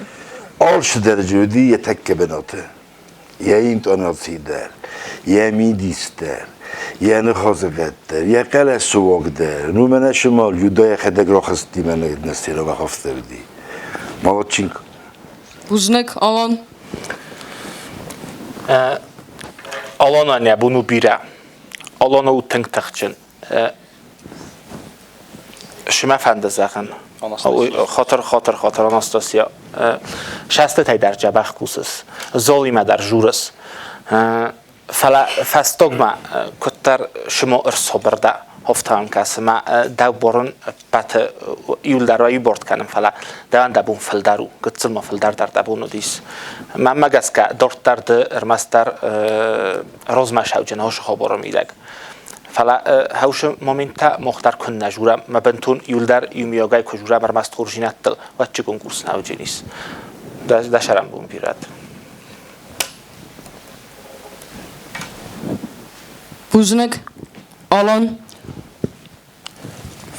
Алцыдӕр дзы уыди йӕ тӕккӕ бынаты. Йӕ интонаци дӕр, йӕ мидис дӕр, йӕ ныхасыгъӕд дӕр, йӕ хъӕлӕсыуаг дӕр. Ну, мӕнӕ сымал Юда йӕхӕдӕг рахызти мӕнӕ Нестерова хафтӕ уыди. Молодчинка. Бузныг, Алан. Аланӕн йӕ бон у бирӕ. Алан у тынг тыхджын. Шимӕ фӕнды зӕгъын. Хатыр, хатыр, хатыр, Анастасия. Сӕстытӕй дӕр дзӕбӕх кусыс, золимӕ дӕр журыс. Фӕлӕ фӕстагмӕ куыддӕр шимо ӕрсабыр дӕ, хофтауын кӕсы мӕ дӕу борын ӕппӕты иуылдӕр иуборд кӕнын, фӕлӕ дӕуӕн дӕ бон фылдӕр у, гыццыл ма фылдӕр дӕр дӕ бон уыдис. Мӕнмӕ гӕсгӕ, дарддӕр ды ӕрмӕстдӕр розмӕ сауджын хосы хабары мидӕг. Фӕлӕ хӕусы моменттӕ мах дӕр куыннӕ журӕм, мӕ бынтон иуылдӕр иумиагӕй куы журӕм ӕрмӕст хорздзинӕдтыл, уӕд чи конкурс нӕ уыдзӕнис. Дӕ сӕрӕнбон бирӕт. Бузныг, Алан.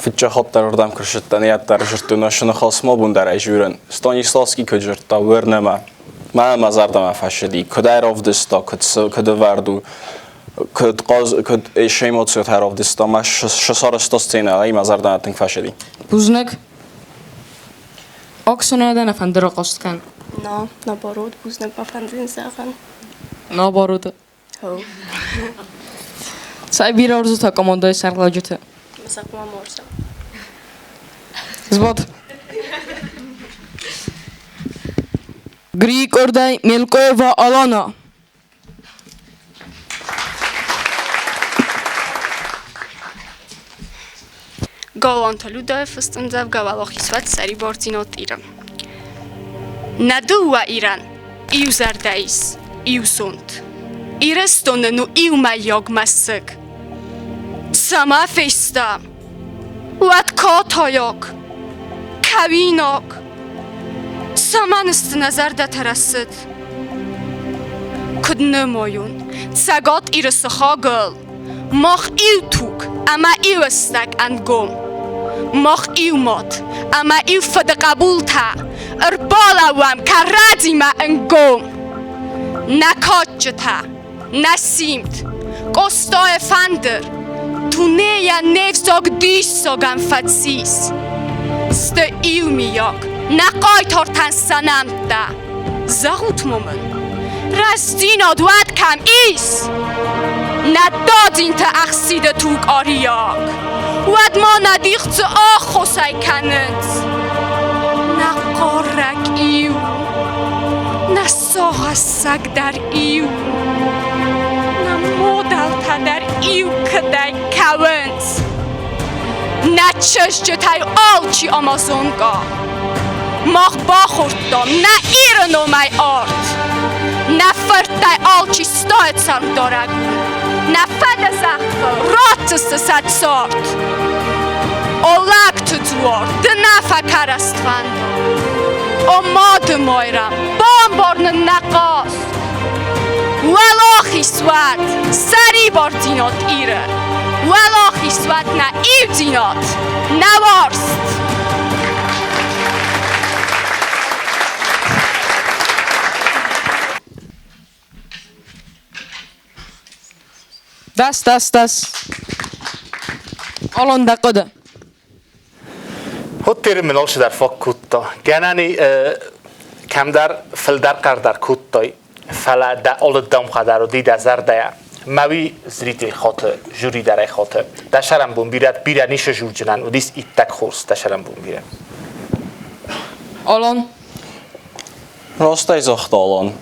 Фыццаг хатт дӕр уырдӕм куы ссыдтӕн, йӕ дӕр зыдтон, ӕз ныхасмӕ бон дӕр ӕй журын. Станиславский куыд зыдта, уырны мӕ. Мӕ мӕ зӕрдӕмӕ фӕцыди, куыд ӕй равдыста, куыд куыд ӕвӕрд у, куыд хъаз, куыд эмоцитӕ равдыста, мӕ сарӕзта сценӕ, ӕй мӕ зӕрдӕмӕ тынг фӕцыди. Бузныг. Оксанӕ дӕ нӕ фӕнды рахъаст кӕн? На, наоборот, бузныг мӕ фӕнды зӕгъын. Наоборот. Цӕй бирӕ уарзут командӕйы сӕргълӕуджыты? Взвод. Грийы къордӕй Мелкоева Алана. Галуанты Людӕйы фыст ӕмдзӕвгӕ Уӕлахиз уӕд сӕрибардзинад Иры. Нӕ дыууӕ Ирӕн иу зӕрдӕ ис, иу сонт. Ирыстонӕн у иумӕйаг мӕсыг. Цӕмӕ фестӕм? Уӕд катайаг, кӕуинаг. Цӕмӕн сты нӕ зӕрдӕтӕ рӕсыд? Куыд нымайон, Цӕгат Иры сыхагыл мах иу туг ӕмӕ иу ыстӕг ӕнгом. Мах иу мад ӕмӕ иу фыды хъӕбултӕ ӕрбалӕууӕм кӕрӕдзимӕ ӕнгом. Нӕ кадджытӕ, нӕ симд, Къостайы фӕндыр, дунейӕн не взаг диссагӕн фӕцис. Сты иумиаг, нӕ хъайтартӕн сӕ нӕмттӕ. Зӕгъут-ма мын, рӕстдзинад уӕд кӕм ис? Нӕ дадзинтӕ ӕхсиды туг ариаг, уӕд ма нӕ дих цы аххосӕй кӕнынц? Нӕ хъарӕг иу, нӕ сагъӕссаг дӕр иу, нӕ модӕлтӕ дӕр иу куыдӕй кӕуынц. Нӕ чызджытӕй алчи амазонка. Мах бахордтам нӕ Иры номӕй арт. Нӕ фырттӕй алчи стайы цӕрмдарӕг у. Нӕ фӕдӕ зӕххыл ратдзысты сӕ цард. О лӕгты дзуар, ды нӕ фӕкӕрӕствӕндаг. О Мады Майрӕм, бамбар нын нӕ хъаст. Уӕлахиз уӕд сӕрибардзинад Иры! Уӕлахиз уӕд нӕ иудзинад, нӕ уарзт! Das, das, das. Алан дӕ хъуыды. Хоттеры мын алчидӕр фӕкодта. Гӕнӕни кӕмдӕр фылдӕр хъӕрдӕр кодтай, фӕлӕ дӕ алы дамгъӕ дӕр уыди дӕ зӕрдӕйӕ. Мӕ уый зритель хоты, жюри дӕр ӕй хоты. Дӕ сӕрӕнбон бирӕ, бирӕ ницы журджынӕн уыдис иттӕг хорз дӕ сӕрӕнбон бирӕ. Алан. Раст ӕй загъта Алан.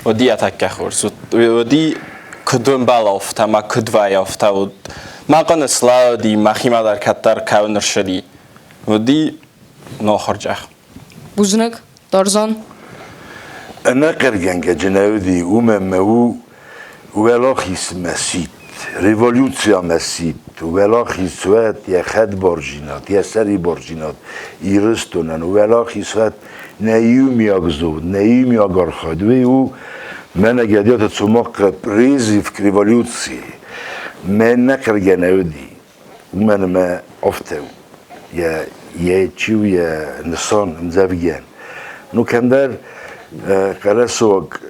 Уыди йӕ тӕккӕ хорз. Уыди куыд ӕмбӕлы афтӕ ӕмӕ куыд вӕййы афтӕ уыд. Мӕ хъуыны слӕууыди, мӕхимӕ дӕр кӕддӕр кӕуын ӕрцыди. Уыди нохырджах. Бузныг, Тарзан. Ӕнӕхъӕргӕнгӕ нӕ уыди, уымӕн мӕ у уӕлахизмӕ сидт, революциямӕ сидт, уӕлахиз уӕд йӕ хӕдбардзинад, йӕ сӕрибардзинад Ирыстонӕн, уӕлахиз уӕд нӕ иумиаг зонд, нӕ иумиаг архайд. Уый у мӕнӕ Гӕдиаты Цомахъы призыв к революции. Мӕ нӕхъӕргӕ нӕ уыди, уымӕн ӕмӕ афтӕ у. Йӕ, йӕ чи у йӕ нысан ӕмдзӕвгӕн. Ну, кӕмдӕр хъӕлӕсуаг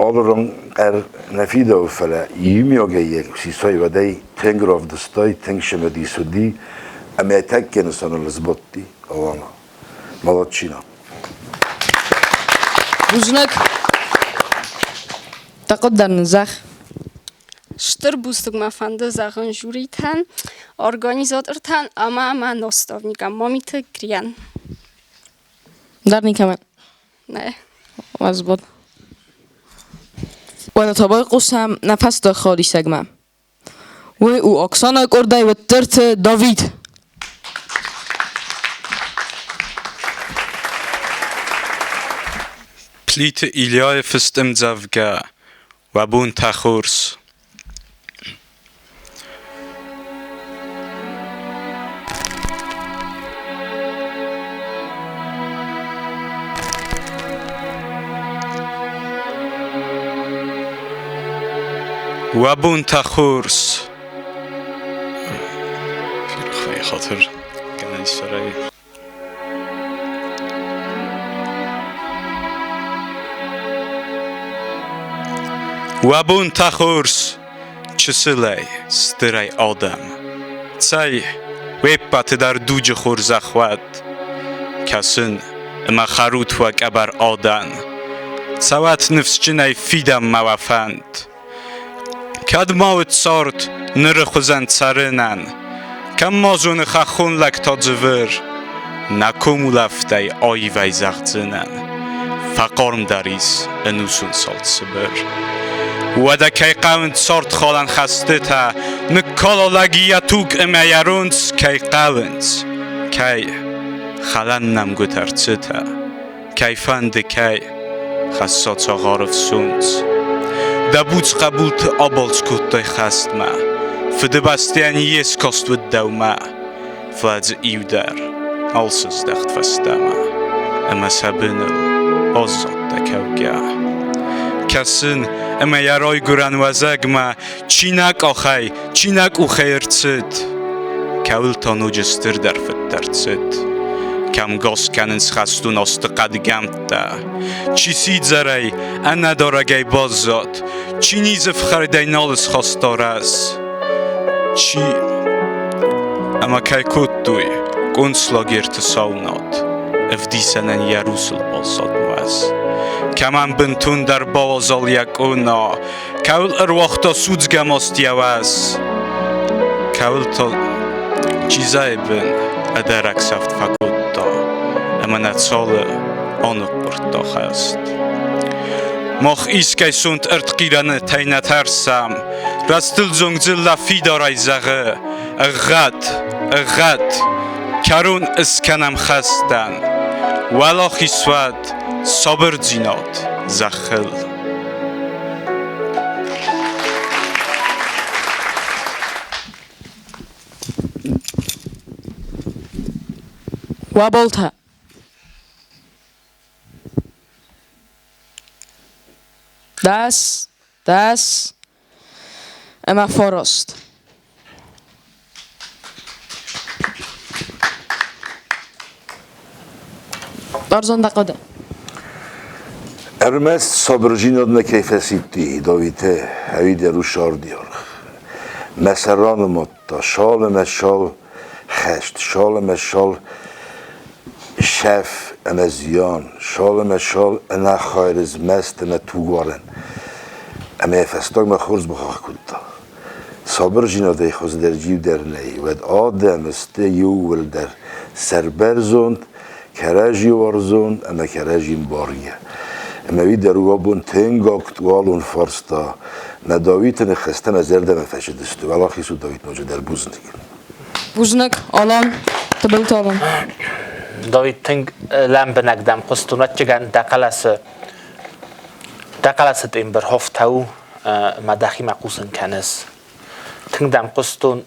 алыран хъӕр нӕ фидауы, фӕлӕ иумиагӕй йӕ сисай уӕдӕй тынг равдыстай, тынг цымыдис уыди, ӕмӕ тӕккӕ нысаныл сбадти Алана. Молодчина. Бузныг. Дӕ хъуыд дӕр нын зӕгъ. Стыр бузныг мӕ фӕнды зӕгъын жюритӕн, организатортӕн ӕмӕ мӕ наставникӕн Мамиты Гриян. Дӕр никӕмӕн? Нӕ. Уӕзбон. Уӕдӕ та байхъусӕм нӕ фӕстаг хӕдисӕгмӕ. Уый у Оксана къордӕй Уӕддӕрты Давид. Плиты Ильяйы фыст ӕмдзӕвгӕ Уӕ бонтӕ хорз! Уӕ бонтӕ хорз! Хатыр кӕнӕн сӕрӕй. Уӕ бонтӕ хорз, чысылӕй, стырӕй адӕм! Цӕй, уе ппӕты дӕр дуджы хорзӕх уӕд! Кӕсын, ӕмӕ хӕрут уӕ къӕбӕр адӕн. Цӕуӕт ныфсджынӕй фидӕнмӕ уӕ фӕнд. Кӕд ма уыд цард ныры хуызӕн цӕрынӕн? Кӕм ма зоны хӕххон лӕг та дзывыр? Нӕ комулӕфтӕй аивӕй зӕгъдзынӕн, фӕхъармдӕр ис ӕнусон салд Сыбыр. Уӕдӕ кӕй хъӕуынц цардхалӕн хӕстытӕ, Ныккала лӕг йӕ туг ӕмӕ йӕ рондз кӕй хъӕуынц, кӕй халӕн нӕмгуытӕ рцытӕ, кӕй фӕнды, кӕй хӕсса цагъары фсондз. Дӕ буц хъӕбулты абалц кодтай хӕстмӕ, Фыдыбӕстӕйӕн йе скаст уыд дӕумӕ, фӕлӕ дзы иу дӕр нал сыздӕхт фӕстӕмӕ ӕмӕ сӕ быныл баззадтӕ кӕугӕ. Кӕсын ӕмӕ йӕ райгуырӕн уӕзӕгмӕ чи нӕ къахӕй, чи нӕ къухӕй ӕрцыд, кӕуыл та ноджы стырдӕр фыддӕр цыд. Кӕм гас кӕнынц хӕстон азты хъӕдгӕмттӕ, чи сидзӕрӕй, ӕнӕдарӕгӕй баззад, чи низы фхӕрдӕй нал схаста рӕз, чи ӕмӕ кӕй кодтой концлагерты саунад, ӕвдисӕнӕн йӕ русыл баззад нуӕз. Кӕмӕн бынтондӕр бауазал йӕ къона, Кӕуыл ӕруагъта судзгӕ маст йӕ уӕз, кӕуыл та чи зайы бын ӕдӕрӕг сӕфт фӕкодта ӕмӕ нӕ цалы аныхъхъуырдта хӕст. Мах искӕй сонт ӕртхъирӕны тӕй нӕ тӕрсӕм, рӕстылдзонг дзыллӕ фидарӕй зӕгъы: ӕгъгъӕд, ӕгъгъӕд, кӕрон ыскӕнӕм хӕстӕн, уӕлахиз уӕд сабырдзинад зӕххыл. Уӕ болтӕ. 10, 10 ӕмӕ фараст. Бӕрзонд хъуыды. Ӕрмӕст сабырдзинадмӕ кӕй фӕсидти Давите, ӕви дӕр у сардиаргъ. Мӕ сӕр ранымадта, шал ӕмӕ шал хӕст, шал ӕмӕ шал шӕф ӕмӕ зиан, шал ӕмӕ шал ӕнӕхайыры змӕст ӕмӕ тугуарӕн. Ӕмӕ йӕ фӕстагмӕ хорз бахахх кодта. Сабырдзинадӕй хуыздӕр иу дӕр нӕй, уӕд адӕм сты иууылдӕр сӕрбӕрзонд, кӕрӕдзи уарзон ӕмӕ кӕрӕдзи мбаргӕ. Ӕмӕ уый дӕр у абон тынг актуалон фарста. Нӕ Давиты ныхӕстӕ мӕ зӕрдӕмӕ фӕцыдысты. Уӕлахиз у Давид ноджыдӕр бузныг. Бузныг, Алан, Тыбылты Алан. Давид тынг лӕмбынӕг дӕм хъуыстон, ӕвӕццӕгӕн дӕ хъӕлӕсы дӕ хъӕлӕсы тембр хофтау мӕ дӕхимӕ хъусын кӕныс. Тынг дӕм хъуыстон,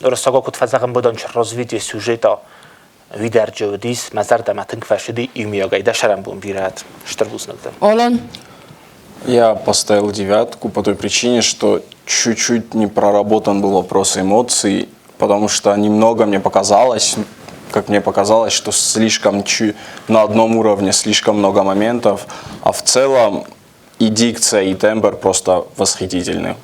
рӕстӕгыл куыд фӕзӕгъын будон развитие сюжета уидӕрджы уыдис, мӕ зӕрдӕмӕ тынг фӕцыди иумиагӕй дӕ сӕрӕнбон бирӕ стыр бузныг дын. Алан. Я поставил девятку по той причине, что чуть-чуть не проработан был вопрос эмоций, потому что немного мне показалось, как мне показалось, что слишком на одном уровне слишком много моментов, а в целом и дикция, и тембр просто восхитительны.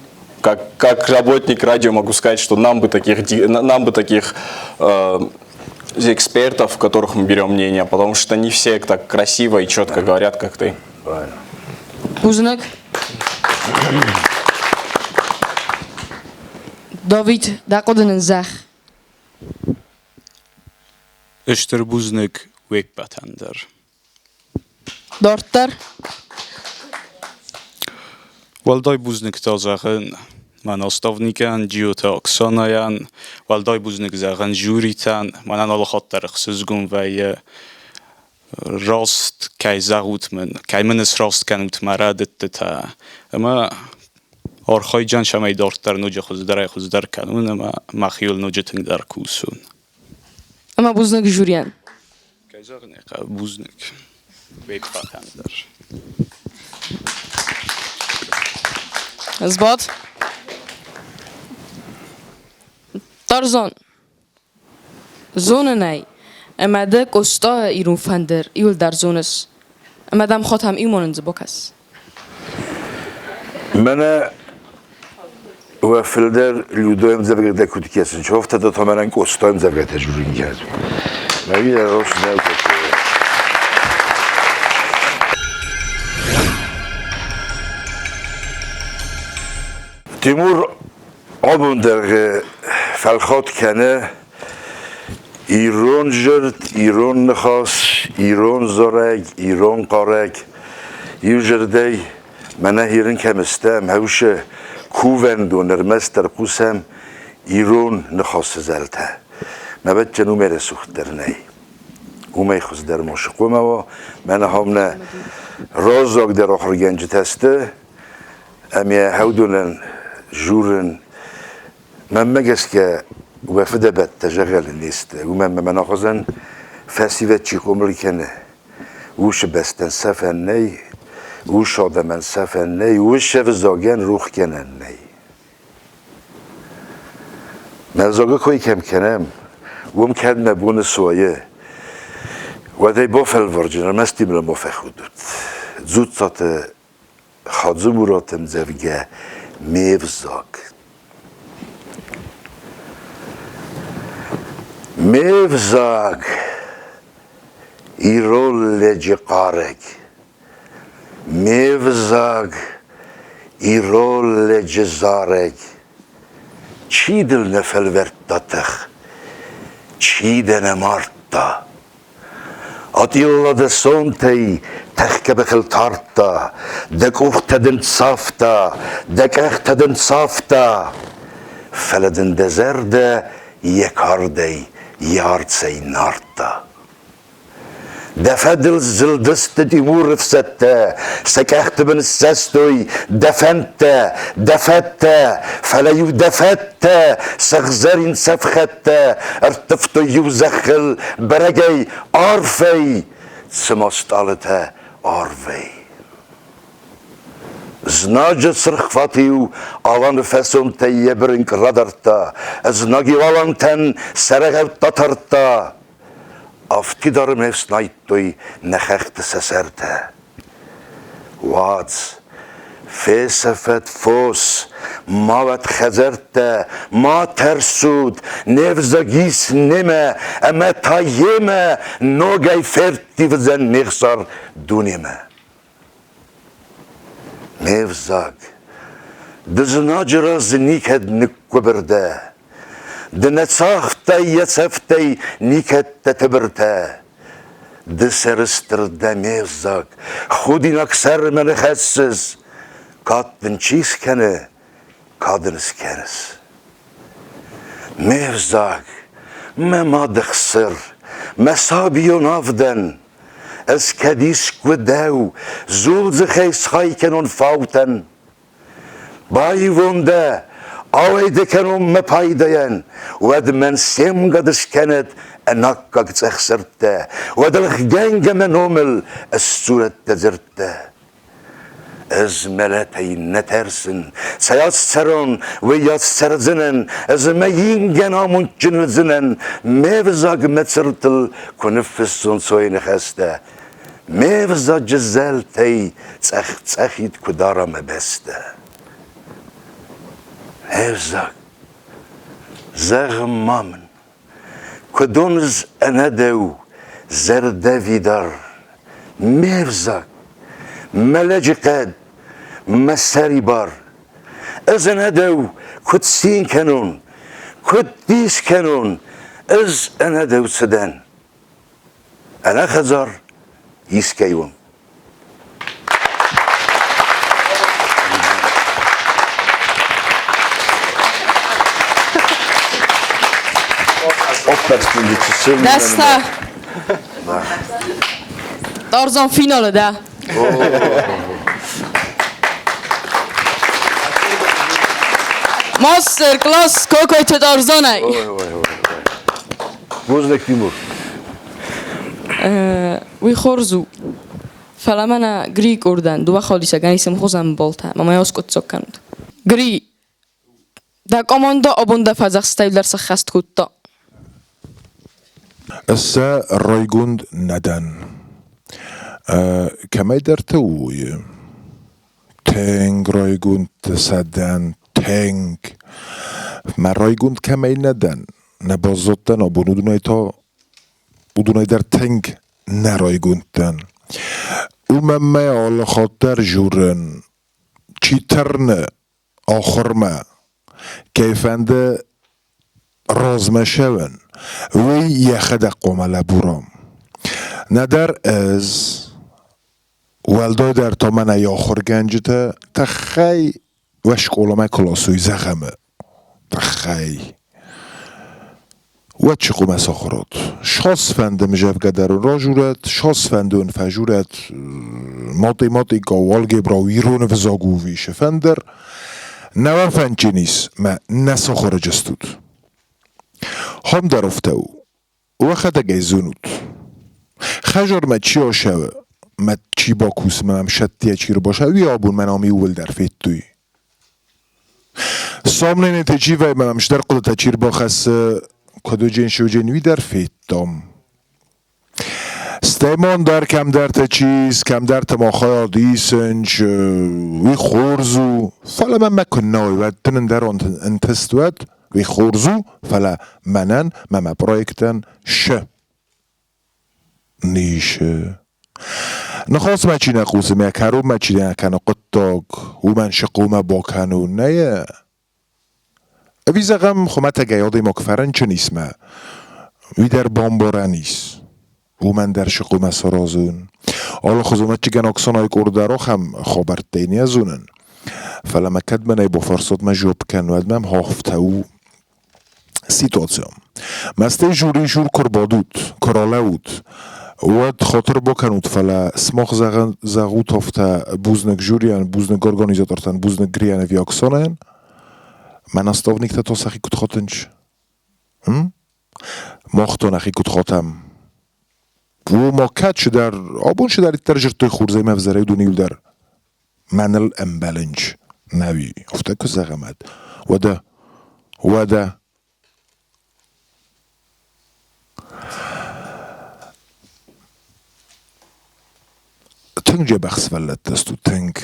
Как работник радио могу сказать, что нам бы таких экспертов, в которых мы берем мнение, потому что не все так красиво и четко говорят, как ты. Правильно. Бузныг. Давид, дӕ хъуыды нын зӕгъ. Стыр бузныг уе ппӕтӕн дӕр. Дарддӕр. Уӕлдай бузныг та зӕгъын мӕ наставникӕн Джиоты Оксанайӕн, уӕлдай бузныг зӕгъын жюритӕн, мӕнӕн алыхатт дӕр ӕхсызгон вӕййы раст кӕй зӕгъут мын, кӕй мын сраст кӕнут мӕ рӕдыдтытӕ. Ӕмӕ архайджан цӕмӕй дарддӕр ноджы хуыздӕрӕй хуыздӕр кӕнон ӕмӕ мӕхиуыл ноджы тынгдӕр кусон. Ӕмӕ бузныг жюрийӕн. Кӕй зӕгъын ӕй хъӕуы, бузныг. Уе ппӕтӕн дӕр. Сбад. Тарзан, зонын ӕй, ӕмӕ ды Къостайы ирон фӕндыр иуылдӕр зоныс. Ӕмӕ дӕм хотӕм иумонын дзы бакӕс. Мӕнӕ уӕ фылдӕр Людойы ӕмдзӕвгӕтӕ куыд кӕсын, афтӕ та мӕнӕн Къостайы ӕмдзӕвгӕтӕ журин кӕсын. Мӕ рос нӕ Тимур абондӕргъы фӕлхат кӕны ирон дзырд, ирон ныхас, ирон зарӕг, ирон хъарӕг. Иу дзырдӕй, мӕнӕ ирын кӕм стӕм, хӕусы кувӕндон ӕрмӕстдӕр хъусӕм. Ирон ныхасы зӕлтӕ. Мӕ бӕтчен уымӕй рӕсугъддӕр нӕй. Уымӕй хуыздӕр ма цы хъуамӕ уа? Мӕнӕ ахӕм нӕ раззагдӕр ахуыргӕнджытӕ сты, ӕмӕ хӕудонӕн журын мӕнмӕ гӕсгӕ уӕ фыдӕбӕттӕ зӕгъӕлы не сты. Уымӕн ӕмӕ мӕн ахуыдзӕн фӕсивӕд чи хъомыл кӕны, уыцы бӕстӕн сӕфӕн нӕй, уыцы адӕмӕн сӕфӕн нӕй, уыцы ӕвзагӕн рух кӕнӕн нӕй. Мӕ кой кӕм кӕнӕм, уым кӕд мӕ боны суайы, уӕд ӕй бафӕлварджын, ӕрмӕст имрӕ ма фӕхудут. Дзуццаты Хадзымураты ӕмдзӕвгӕ «Ме взаг». Ме взаг, ирон лӕджы хъарӕг, Ме взаг, ирон лӕджы зарӕг, Чи дыл нӕ фӕлвӕрдта тых, чи дӕ нӕ мардта? Атъилла дӕ сонтӕй тӕхгӕ бӕхыл тардта, Дӕ къухтӕ дын цавта, дӕ къӕхтӕ дын цавта, Фӕлӕ дын дӕ зӕрдӕ йӕ кардӕй, йӕ арцӕй нардта. Дӕ фӕдыл зылдысты Тимуры фсӕдтӕ, сӕ къӕхты бын ссӕстой дӕ фӕндтӕ, дӕ фӕттӕ, фӕлӕ-иу дӕ фӕттӕ сыгъзӕрин цӕфхӕдтӕ ӕрттывтой иу зӕххыл бӕрӕгӕй арфӕй, цыма стъалытӕ арвӕй. Знаджы цыргъ фат-иу Аланы фӕсонтӕй йӕ бырынкъ радардта, знаг-иу алантӕн сӕ рӕгъӕуттӕ тардта. Афтидар ме фснайдтой нӕ хӕхты сӕ сӕртӕ. Уадз, фесӕфӕд фос, ма уӕд хӕдзӕрттӕ, ма тӕрсут, не взаг ис немӕ ӕмӕ та йемӕ ногӕй ферттивдзӕн не хсар дунемӕ. Ме взаг, ды знаджы раз никӕд ныггуыбыр дӕ, Ды нӕ цагътай йӕ цӕфтӕй никӕд дӕ тыбыртӕ. Ды сӕрыстыр дӕ, ме взаг, худинаг сӕрмӕ нӕ хӕссыс, Кад дын чи скӕны, кад ын скӕныс. Ме взаг, мӕ мады хсыр, мӕ сабийон авдӕн, Ӕз кӕд искуы дӕу зулдзыхӕй схай кӕнон фаутӕн, Баивон дӕ, ауӕй дӕ кӕнон мӕ пайдайӕн, уӕд мӕн се мгад скӕнӕд ӕнаккаг цъӕх сырдтӕ, уӕд ӕлгъгӕнгӕ мӕ номыл ысдзурӕд дӕ дзырдтӕ. Ӕз мӕлӕтӕй нӕ тӕрсын, цӕйас цӕрон, уыйас цӕрдзынӕн, ӕз мӕ ингӕн амондджын уыдзынӕн, ме взаг мӕ цыртыл куы ныффыссон сойы ныхӕстӕ, ме взаджы зӕлтӕй цъӕх-цъӕхид куы дара мӕ бӕстӕ. Ме взаг, зӕгъ ма мын, куыд уыныс ӕнӕ дӕу зӕрдӕвидар, ме взаг, мӕ лӕджыхъӕд, мӕ сӕрибар. Ӕз ӕнӕ дӕу куыд цин кӕнон, куыд дис кӕнон, ӕз ӕнӕ дӕу цы дӕн? Ӕнӕ хӕдзар искӕй уым. Desta. Tarzan finale, de. Master class Kokoyты Tarzanӕй. Бузныг, Тимур. Уый хорз у. Фӕлӕ мӕнӕ Грийы къордӕн дыууӕ халдисӕгӕн ис ӕмхуызӕн болтӕ, ӕмӕ мӕ аскъуыддзаг кӕнут. Гри, дӕ командӕ абон дӕ фӕдзӕхстӕй дӕр сӕххӕст кодта. Ӕз сӕ райгонд нӕ дӕн. Кӕмӕйдӕрты уойы. Тынг райгонд сӕ дӕн, тынг. Мӕ райгонд кӕмӕй нӕ дӕн, нӕ баззадтӕн абон уыдонӕй та уыдонӕй дӕр тынг нӕ райгонд дӕн. Уымӕн мӕ алы хатт дӕр журын, чи тырны ахуырмӕ, кӕй фӕнды размӕ цӕуын, уый йӕхӕдӕг хъуамӕ лӕбура. Нӕдӕр ӕз, уӕлдайдӕр та мӕнӕ ахуыргӕнджытӕ тыххӕй уӕ скъоламӕ куы ласой зӕгъӕмы тыххӕй. Уӕд чыкъумӕ сахуырад. Шасфӕнды мзӕвгӕдӕрон ражурӕт, шасфӕндон фӕжурӕт математика, алгебра, ирон ӕвзаг у висы фӕндыр. Нӕуӕ фӕнчынис мӕ нӕ сахуырыджыстут. Хом дӕр афтӕ у. Уӕхӕдӕг ӕй зонут. Хӕжармӕ чи ашӕуы, мӕ чи бакусы мӕ мӕм сӕттийӕ чи рбашӕуы, уый абон мӕн ам иууылдӕр федтой. Сомнение течивӕй мӕм стыр хъуыдытӕ чи рбахӕссы, куыд уыджен-сыуджен, уый дӕр федтам. Стӕй ма ӕндӕр кӕмдӕртӕ чи ис, кӕмдӕртӕ ма хайад исынч, уый хорз у, фӕлӕ мӕнмӕ куыннӕ уой, уӕд дын ӕндӕр ӕнтыст уӕд, уый хорз у, фӕлӕ мӕнӕн мӕ мӕ проектӕн шы нисы. Ныхасмӕ чи нӕ хъусы, мӕ кӕронмӕ чи нӕ кӕны хъуыддаг, уымӕн сыхъомӕ бакӕнон нӕ? Ӕви, зӕгъӕм, хуымӕтӕгӕй адӕймаг фӕрынчын ис мӕ, уый дӕр бамбарӕн ис. Уымӕн дӕр сыхъомӕ саразун. Алыхуызон адджыгӕн Оксанайы къорд дӕр ахӕм хабӕрттӕй не зонын. Фӕлӕ мӕ кӕд мӕнӕй бафӕрсат мӕ жопп кӕн, уӕд мӕм афтӕ у ситуацийӕ. Мӕстӕй жюри жур куы рбадут, куы ралӕуут, уӕд хатыр бакӕнут, фӕлӕ сымах зӕгъут афтӕ бузныг жюрийӕн, бузныг организатортӕн, бузныг Гриян ӕви Оксанайӕн. Мӕ наставниктӕ та сӕхи куыд хатынц? Мах та нӕхи куыд хатӕм? Уома кӕд чидӕр, абон чидӕриддӕр зыдтой хорзӕй ӕмӕ ӕвзӕрӕй, уыдон иуылдӕр мӕныл ӕмбӕлынч нӕуи. Афтӕ куы зӕгъӕм, уӕдӕ, уӕдӕ Тынг дзӕбӕх сывӕллӕттӕ стут, тынг.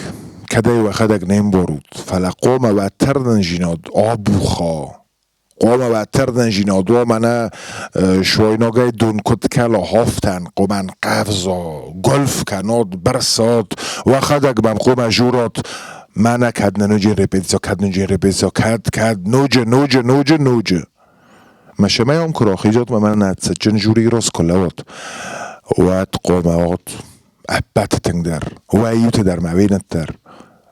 Кӕд ӕй уӕхӕдӕг не мбарут, фӕлӕ хъуамӕ уӕ тырнындзинад абуха. Хъуамӕ уӕ тырнындзинад уа мӕнӕ суайнагӕй дон куыд кӕла, хафтӕн, хъуамӕ ӕнхъӕвза, гуылф кӕнат, бырсат, уӕхӕдӕг мӕм хъуамӕ журат, мӕнӕ кӕд нӕ ноджы репетици, кӕд ноджы репетици, кӕд, кӕд, ноджы, ноджы, ноджы, ноджы. Мӕ семӕ ам куы рахизат мӕ мӕнӕ цытджын жюрийы раз куы лӕууат, уӕд хъуамӕ уат ӕппӕты тынгдӕр, уӕ иуты дӕр мӕ уе дӕр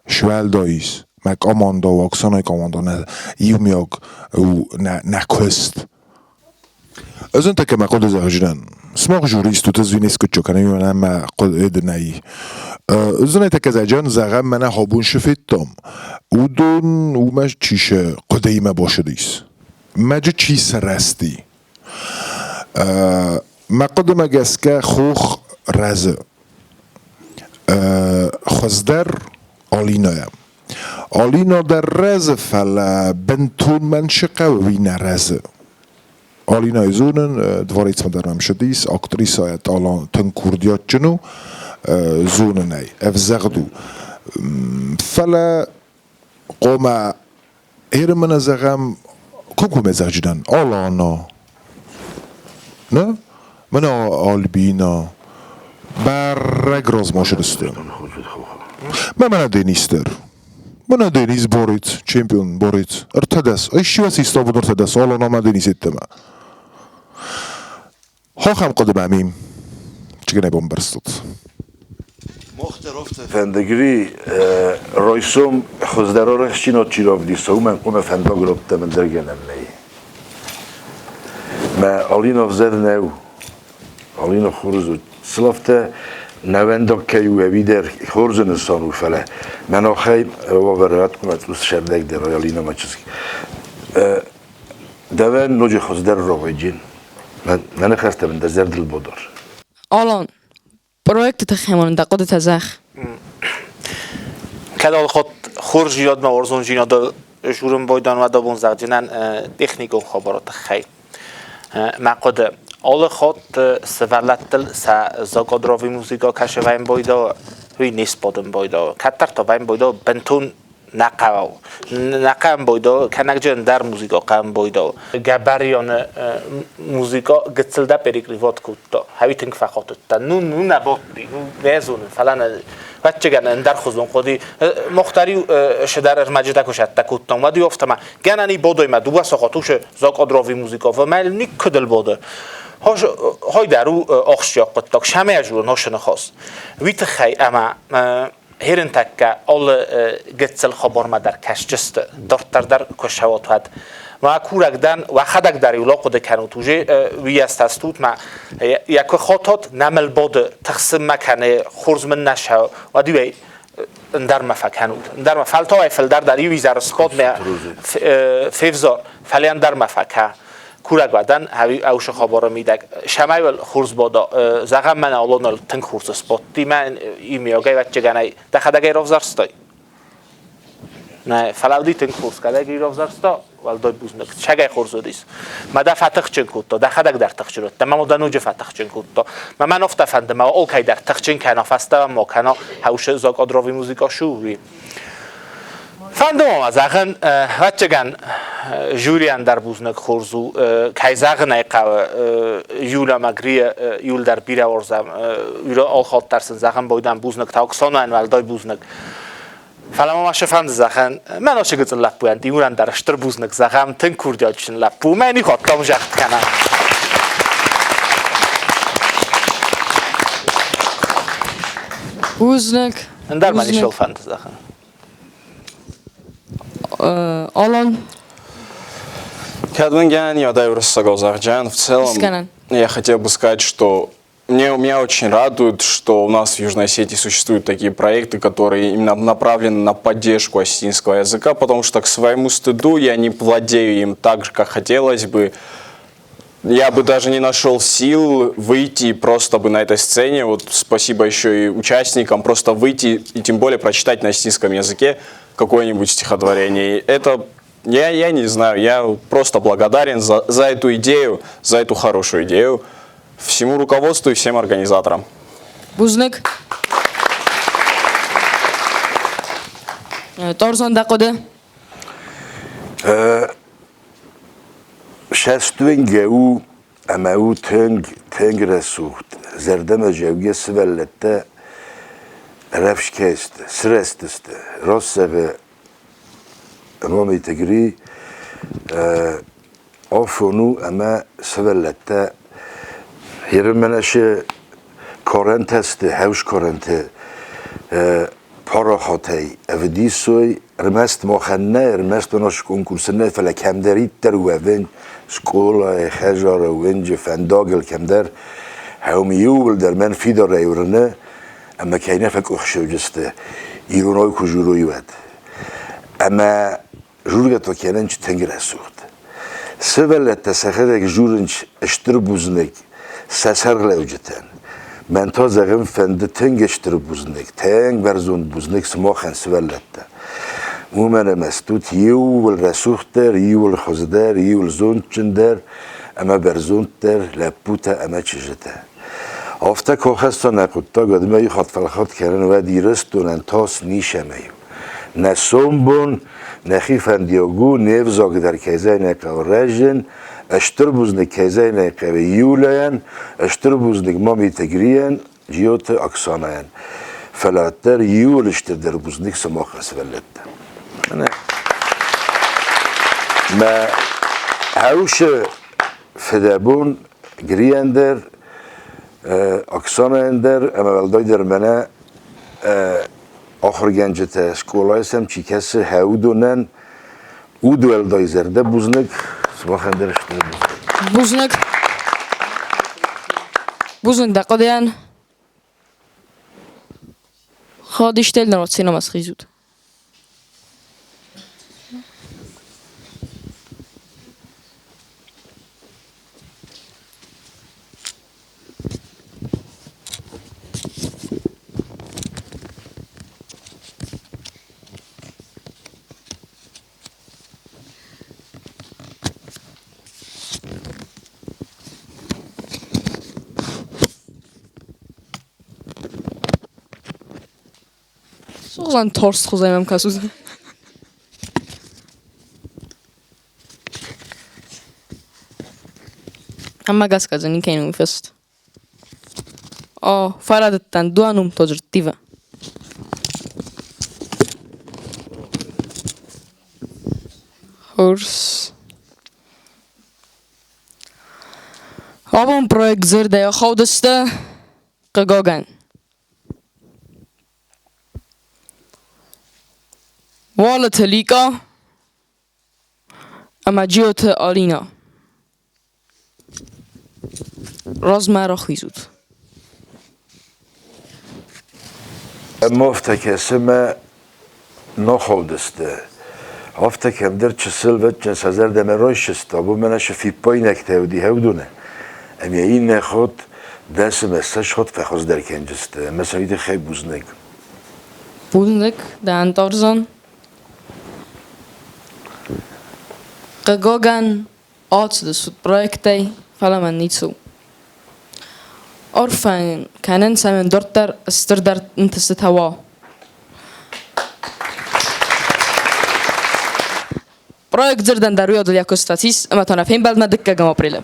суӕлдай ис. Мӕ командӕ у Оксанайы командӕ, нӕ иумиаг у нӕ, нӕ куыст. Ӕз ын тӕккӕ мӕ хъуыды зӕгъдзынӕн. Сымах жюрист ут, ӕз уый не скъуыдджо кӕнын, уымӕн ӕмӕ хъуыды нӕй. Ӕз ын тӕккӕ зӕгъдзынӕн, зӕгъӕм, мӕнӕ хобун шы федтам. Уыдон уымӕ чи шы хъуыдыимӕ башыдис. Мӕджы чи сырӕзти. Мӕ хъуыдымӕ гӕсгӕ хох рӕзы. Хуыздӕр Алинӕйӕ. Алина дӕр рӕзы, фӕлӕ бынтон мӕн шы хъӕуы, уый нӕ рӕзы. Алинӕйы зонын, дворецмӕ дӕр мӕм сыдис, актрисӕйӕ тынг курдиатджын у, зонын ӕй, ӕвзӕгъд у. Фӕлӕ хъуамӕ Эрымӕ зӕгъӕм, комкоммӕ зӕгъджынӕн Алана. Нӕ? Мӕнӕ Альбина. Бӕрӕг размӕ сты. Мӕ мӕнӕ Денис дӕр. Мӕнӕ Денис борец, чемпион борец. Ӕртӕдӕс. Ӕй систа бон ӕртӕдӕс Алана ӕмӕ Денис йеддӕмӕ. Хохӕм хъуыды мӕм и. Чигӕнӕй бомбӕрстут. Фӕндагри райсом хуыздӕр арӕхстджинад чи равдиса, уымӕн хъуамӕ фӕндаг раттӕм ӕндӕр гӕнӕн нӕй. Мӕ Алина ӕвзӕр нӕу. Алина хорз у. Сылафтӕ нӕвӕндаг кӕй у, ӕви дӕр хорзы нысан у, фӕлӕ мӕн ахӕй уавӕры радхъуамӕ цъус сӕрдӕгдӕр Алина мӕ чызг. Дӕуӕн ноджы хуыздӕр рауайджын. Мӕ ныхӕстӕ мын дӕ зӕрдыл бадар. Алан, проекты тыххӕй ма нын дӕ хъуыдытӕ зӕгъ. Кӕд алхатт хорздзинадмӕ уарзондзинады журын байдан уӕд абон зӕгъдзынӕн техникон хабары тыххӕй. Мӕ хъуыды, алы хатт сывӕллӕттыл сӕ закадровый музыка кӕсы вӕйын байдауы, уый не сбадын байдауы. Кӕддӕр та вӕйын байдауы бынтон нӕ хъӕуы. Нӕ хъӕуы бойдо, кӕнӕгджы ӕндӕр музыка хъӕуы бойдо. Гӕбӕрионы музыка гыццыл дӕ перекрывот кодта. Хӕуи тынг фӕхатыдта. Ну, ну нӕ бадти, ну нӕ зонын, фӕлӕ нӕ ӕвӕццӕгӕн ӕндӕрхуызон хъуыди. Мохтар-иу сыдӕр ӕрмӕджытӕ куы сӕттӕ кодтам, уӕд-иу афтӕ гӕнӕн и бодоймӕ дыууӕ сахат усы закъадрови музыка, фӕмӕ никуыдыл боды. Хойдӕр у ахсджиаг хъуыддаг, сӕмӕ журын хосы ныхас. Уый тыххӕй ӕмӕ Херынтӕккӕ алы гыццыл хабармӕ дӕр кӕсджысты, дарддӕр дӕр куы сӕуат, уӕд. Мӕ курӕг дӕн, уӕхӕдӕг дӕр иу ахъуыды кӕнут, уже уыйӕстӕстут мӕ йӕ куы хотот, нӕ мыл боды, тыхсын мӕ кӕны, хорз мын нӕ сӕ, уӕд-иу ӕй ӕндӕрмӕ фӕкӕнут. Ӕндӕрмӕ, фӕлтау ӕй фылдӕр дӕр иу изӕры спотмӕ февзор, фӕлӕ ӕндӕрмӕ фӕкӕ. Курӕг уӕ дӕн, ӕусы хабары мидӕг. Сӕмӕй уал хорз бода, зӕгъӕм, мӕнӕ алоныл тынг хорз споттимӕ имиогӕй вӕччыгӕнӕй дӕхӕдӕг ӕй равзӕрстай? Нӕ, фӕлӕ уыди тынг хорз, кӕдӕй равзӕрста, уӕлдай бузныг. Сӕгӕй хорз уыдис. Мӕ дӕ фӕтыхджын кодта, дӕхӕдӕг дӕр тыхджын уыдтӕ, мӕ дӕ ноджы фӕтыхджын кодта. Мӕ мӕн афтӕ фӕнды, мӕ алкӕй дӕр тыхджын кӕна, фӕстӕмӕ ма кӕна, хӕусы закъодрови музыка шу, Фӕнды ма зӕгъын, ӕвӕццӕгӕн, жюрийӕн дӕр бузныг хорз у. Кӕй зӕгъын ӕй хъӕуы, Юля ӕмӕ Грия иуыл дӕр бирӕ уарзӕм. Юля алхатт дӕр сын зӕгъын байдам бузныг, та Оксанайӕн уӕлдай бузныг. Фӕлӕ ма мӕ фӕнды зӕгъын, мӕн ацы гыццыл лӕппуйӕн Тимурӕн дӕр стыр бузныг зӕгъӕм, тынг курдиатджын лӕппу, мӕ никуы загъд кӕна. Бузныг. Ӕндӕр ма ничел фӕнды зӕгъын. Алан. Кӕд мын гӕнӕн я уырыссагау зӕгъджан, в целом я хотел бы сказать, что меня очень радует, что у нас в Южной Осетии существуют такие проекты, которые именно направлены на поддержку осетинского языка, потому что, к своему стыду, я не владею им так же, как хотелось бы. Я бы даже не нашел сил выйти просто бы на этой сцене, вот спасибо еще и участникам, просто выйти и тем более прочитать на осетинском языке какое-нибудь стихотворение. Это, я не знаю, я просто благодарен за эту идею, за эту хорошую идею всему руководству и всем организаторам. Бузныг. Торзон дӕ хъуыды? Сӕстуынгӕ у ӕмӕ у тынг, тынг рӕсугъд, зӕрдӕмӕдзӕугӕ сывӕллӕттӕ рӕвдз кӕй сты, сырӕзтысты. Раст зӕгъы Мамиты Гри, афон у ӕмӕ сывӕллӕттӕ ерынмӕ сӕ карӕнтӕ сты, хӕрз карӕнты парахатӕй ӕвдисой ӕрмӕст махӕн нӕ, ӕрмӕст наш конкурсы нӕ, фӕлӕ кӕмдӕриддӕр уӕвын скъолайы, хӕдзары, уынджы, фӕндагыл кӕмдӕр, ӕм иууылдӕр мӕн фидарӕй уырны, ӕмӕ кӕй нӕ фӕкъуыхсӕуджысты иронау куы журой, уӕд. Ӕмӕ жургӕ то кӕнынч тынг рӕсугъд. Сывӕллӕттӕ сӕхӕдӕг журынч стыр бузныг сӕ сӕргълӕуджытӕн. Мӕн та зӕгъын фӕнды тынг стыр бузныг, тынг бӕрзонд бузныг сымахӕн, сывӕллӕттӕ. Уымӕн ӕмӕ стут иууыл рӕсугъддӕр, иууыл хуыздӕр, иууыл зондджындӕр ӕмӕ бӕрзонддӕр лӕппутӕ ӕмӕ чызджытӕ. Афтӕ куы ахӕсса нӕ хъуыддаг, уӕд ма иу хатт фӕлхатт кӕнын, уӕд Ирыстонӕн тас ницӕмӕй у. Нӕ сомбон, нӕхи фӕндиаг у, не взаг дӕр кӕй нӕ хъӕуы рӕзын, стыр бузныг кӕй нӕ хъӕуы Юляйӕн, стыр бузныг Мамиты Грийӕн, Джиоты Оксанӕйӕн. Фӕлӕ уӕддӕр иуыл стырдӕр бузныг сымахӕн, сывӕллӕттӕ. Мӕ хӕусы фыдӕбон Грийӕн дӕр, Оксанӕйӕн дӕр ӕмӕ уӕлдайдӕр мӕнӕ ахуыргӕнджытӕ скъолайы сӕм чи кӕсы, уыдонӕн удуӕлдай зӕрдӕ бузныг, сымахӕн дӕр стыр бузныг. Бузныг. Бузныг дӕ хъуыдыйӕн. Хадистел народ синамас хизут. Сузан торс хузаймам касуз. Амма гӕсгӕ дзы никӕй ном фыст. О, фӕрӕдыдтӕн, дуанум тоже рттивы. Хорз. Абон проект дзырдӕй ахаудысты, хъыгагӕн. Уалыты Ликъа. Ӕмӕ Джиоты Алинӕ. Размӕ рахизут. Ӕмӕ кӕсы мӕ нохолдысты. Афтӕ кӕмдӕр чысыл вӕдджын сӕ зӕрдӕмӕ райсыста, уымӕн ӕз фиппаинӕгтӕ уыди хӕвдоны. Ӕмӕ иннӕ хатт дӕсымӕ цӕсгъуыд фӕхуыздӕр кӕнджысты ӕмӕ сӕ уый тыххӕй бузныг. Бузныг, дӕн Тарзан. Хъыгагӕн, ацыдыстут проектӕй, фӕлӕ мӕн ницы у. Арфӕ кӕнын, цӕмӕн дарддӕр стырдӕр ӕнтыстытӕ уа. Проект дзырдӕн дӕр уый адыл йӕ куыст фӕцис ӕмӕ та нӕ фембӕлдмӕ дыккӕгӕм апрелы.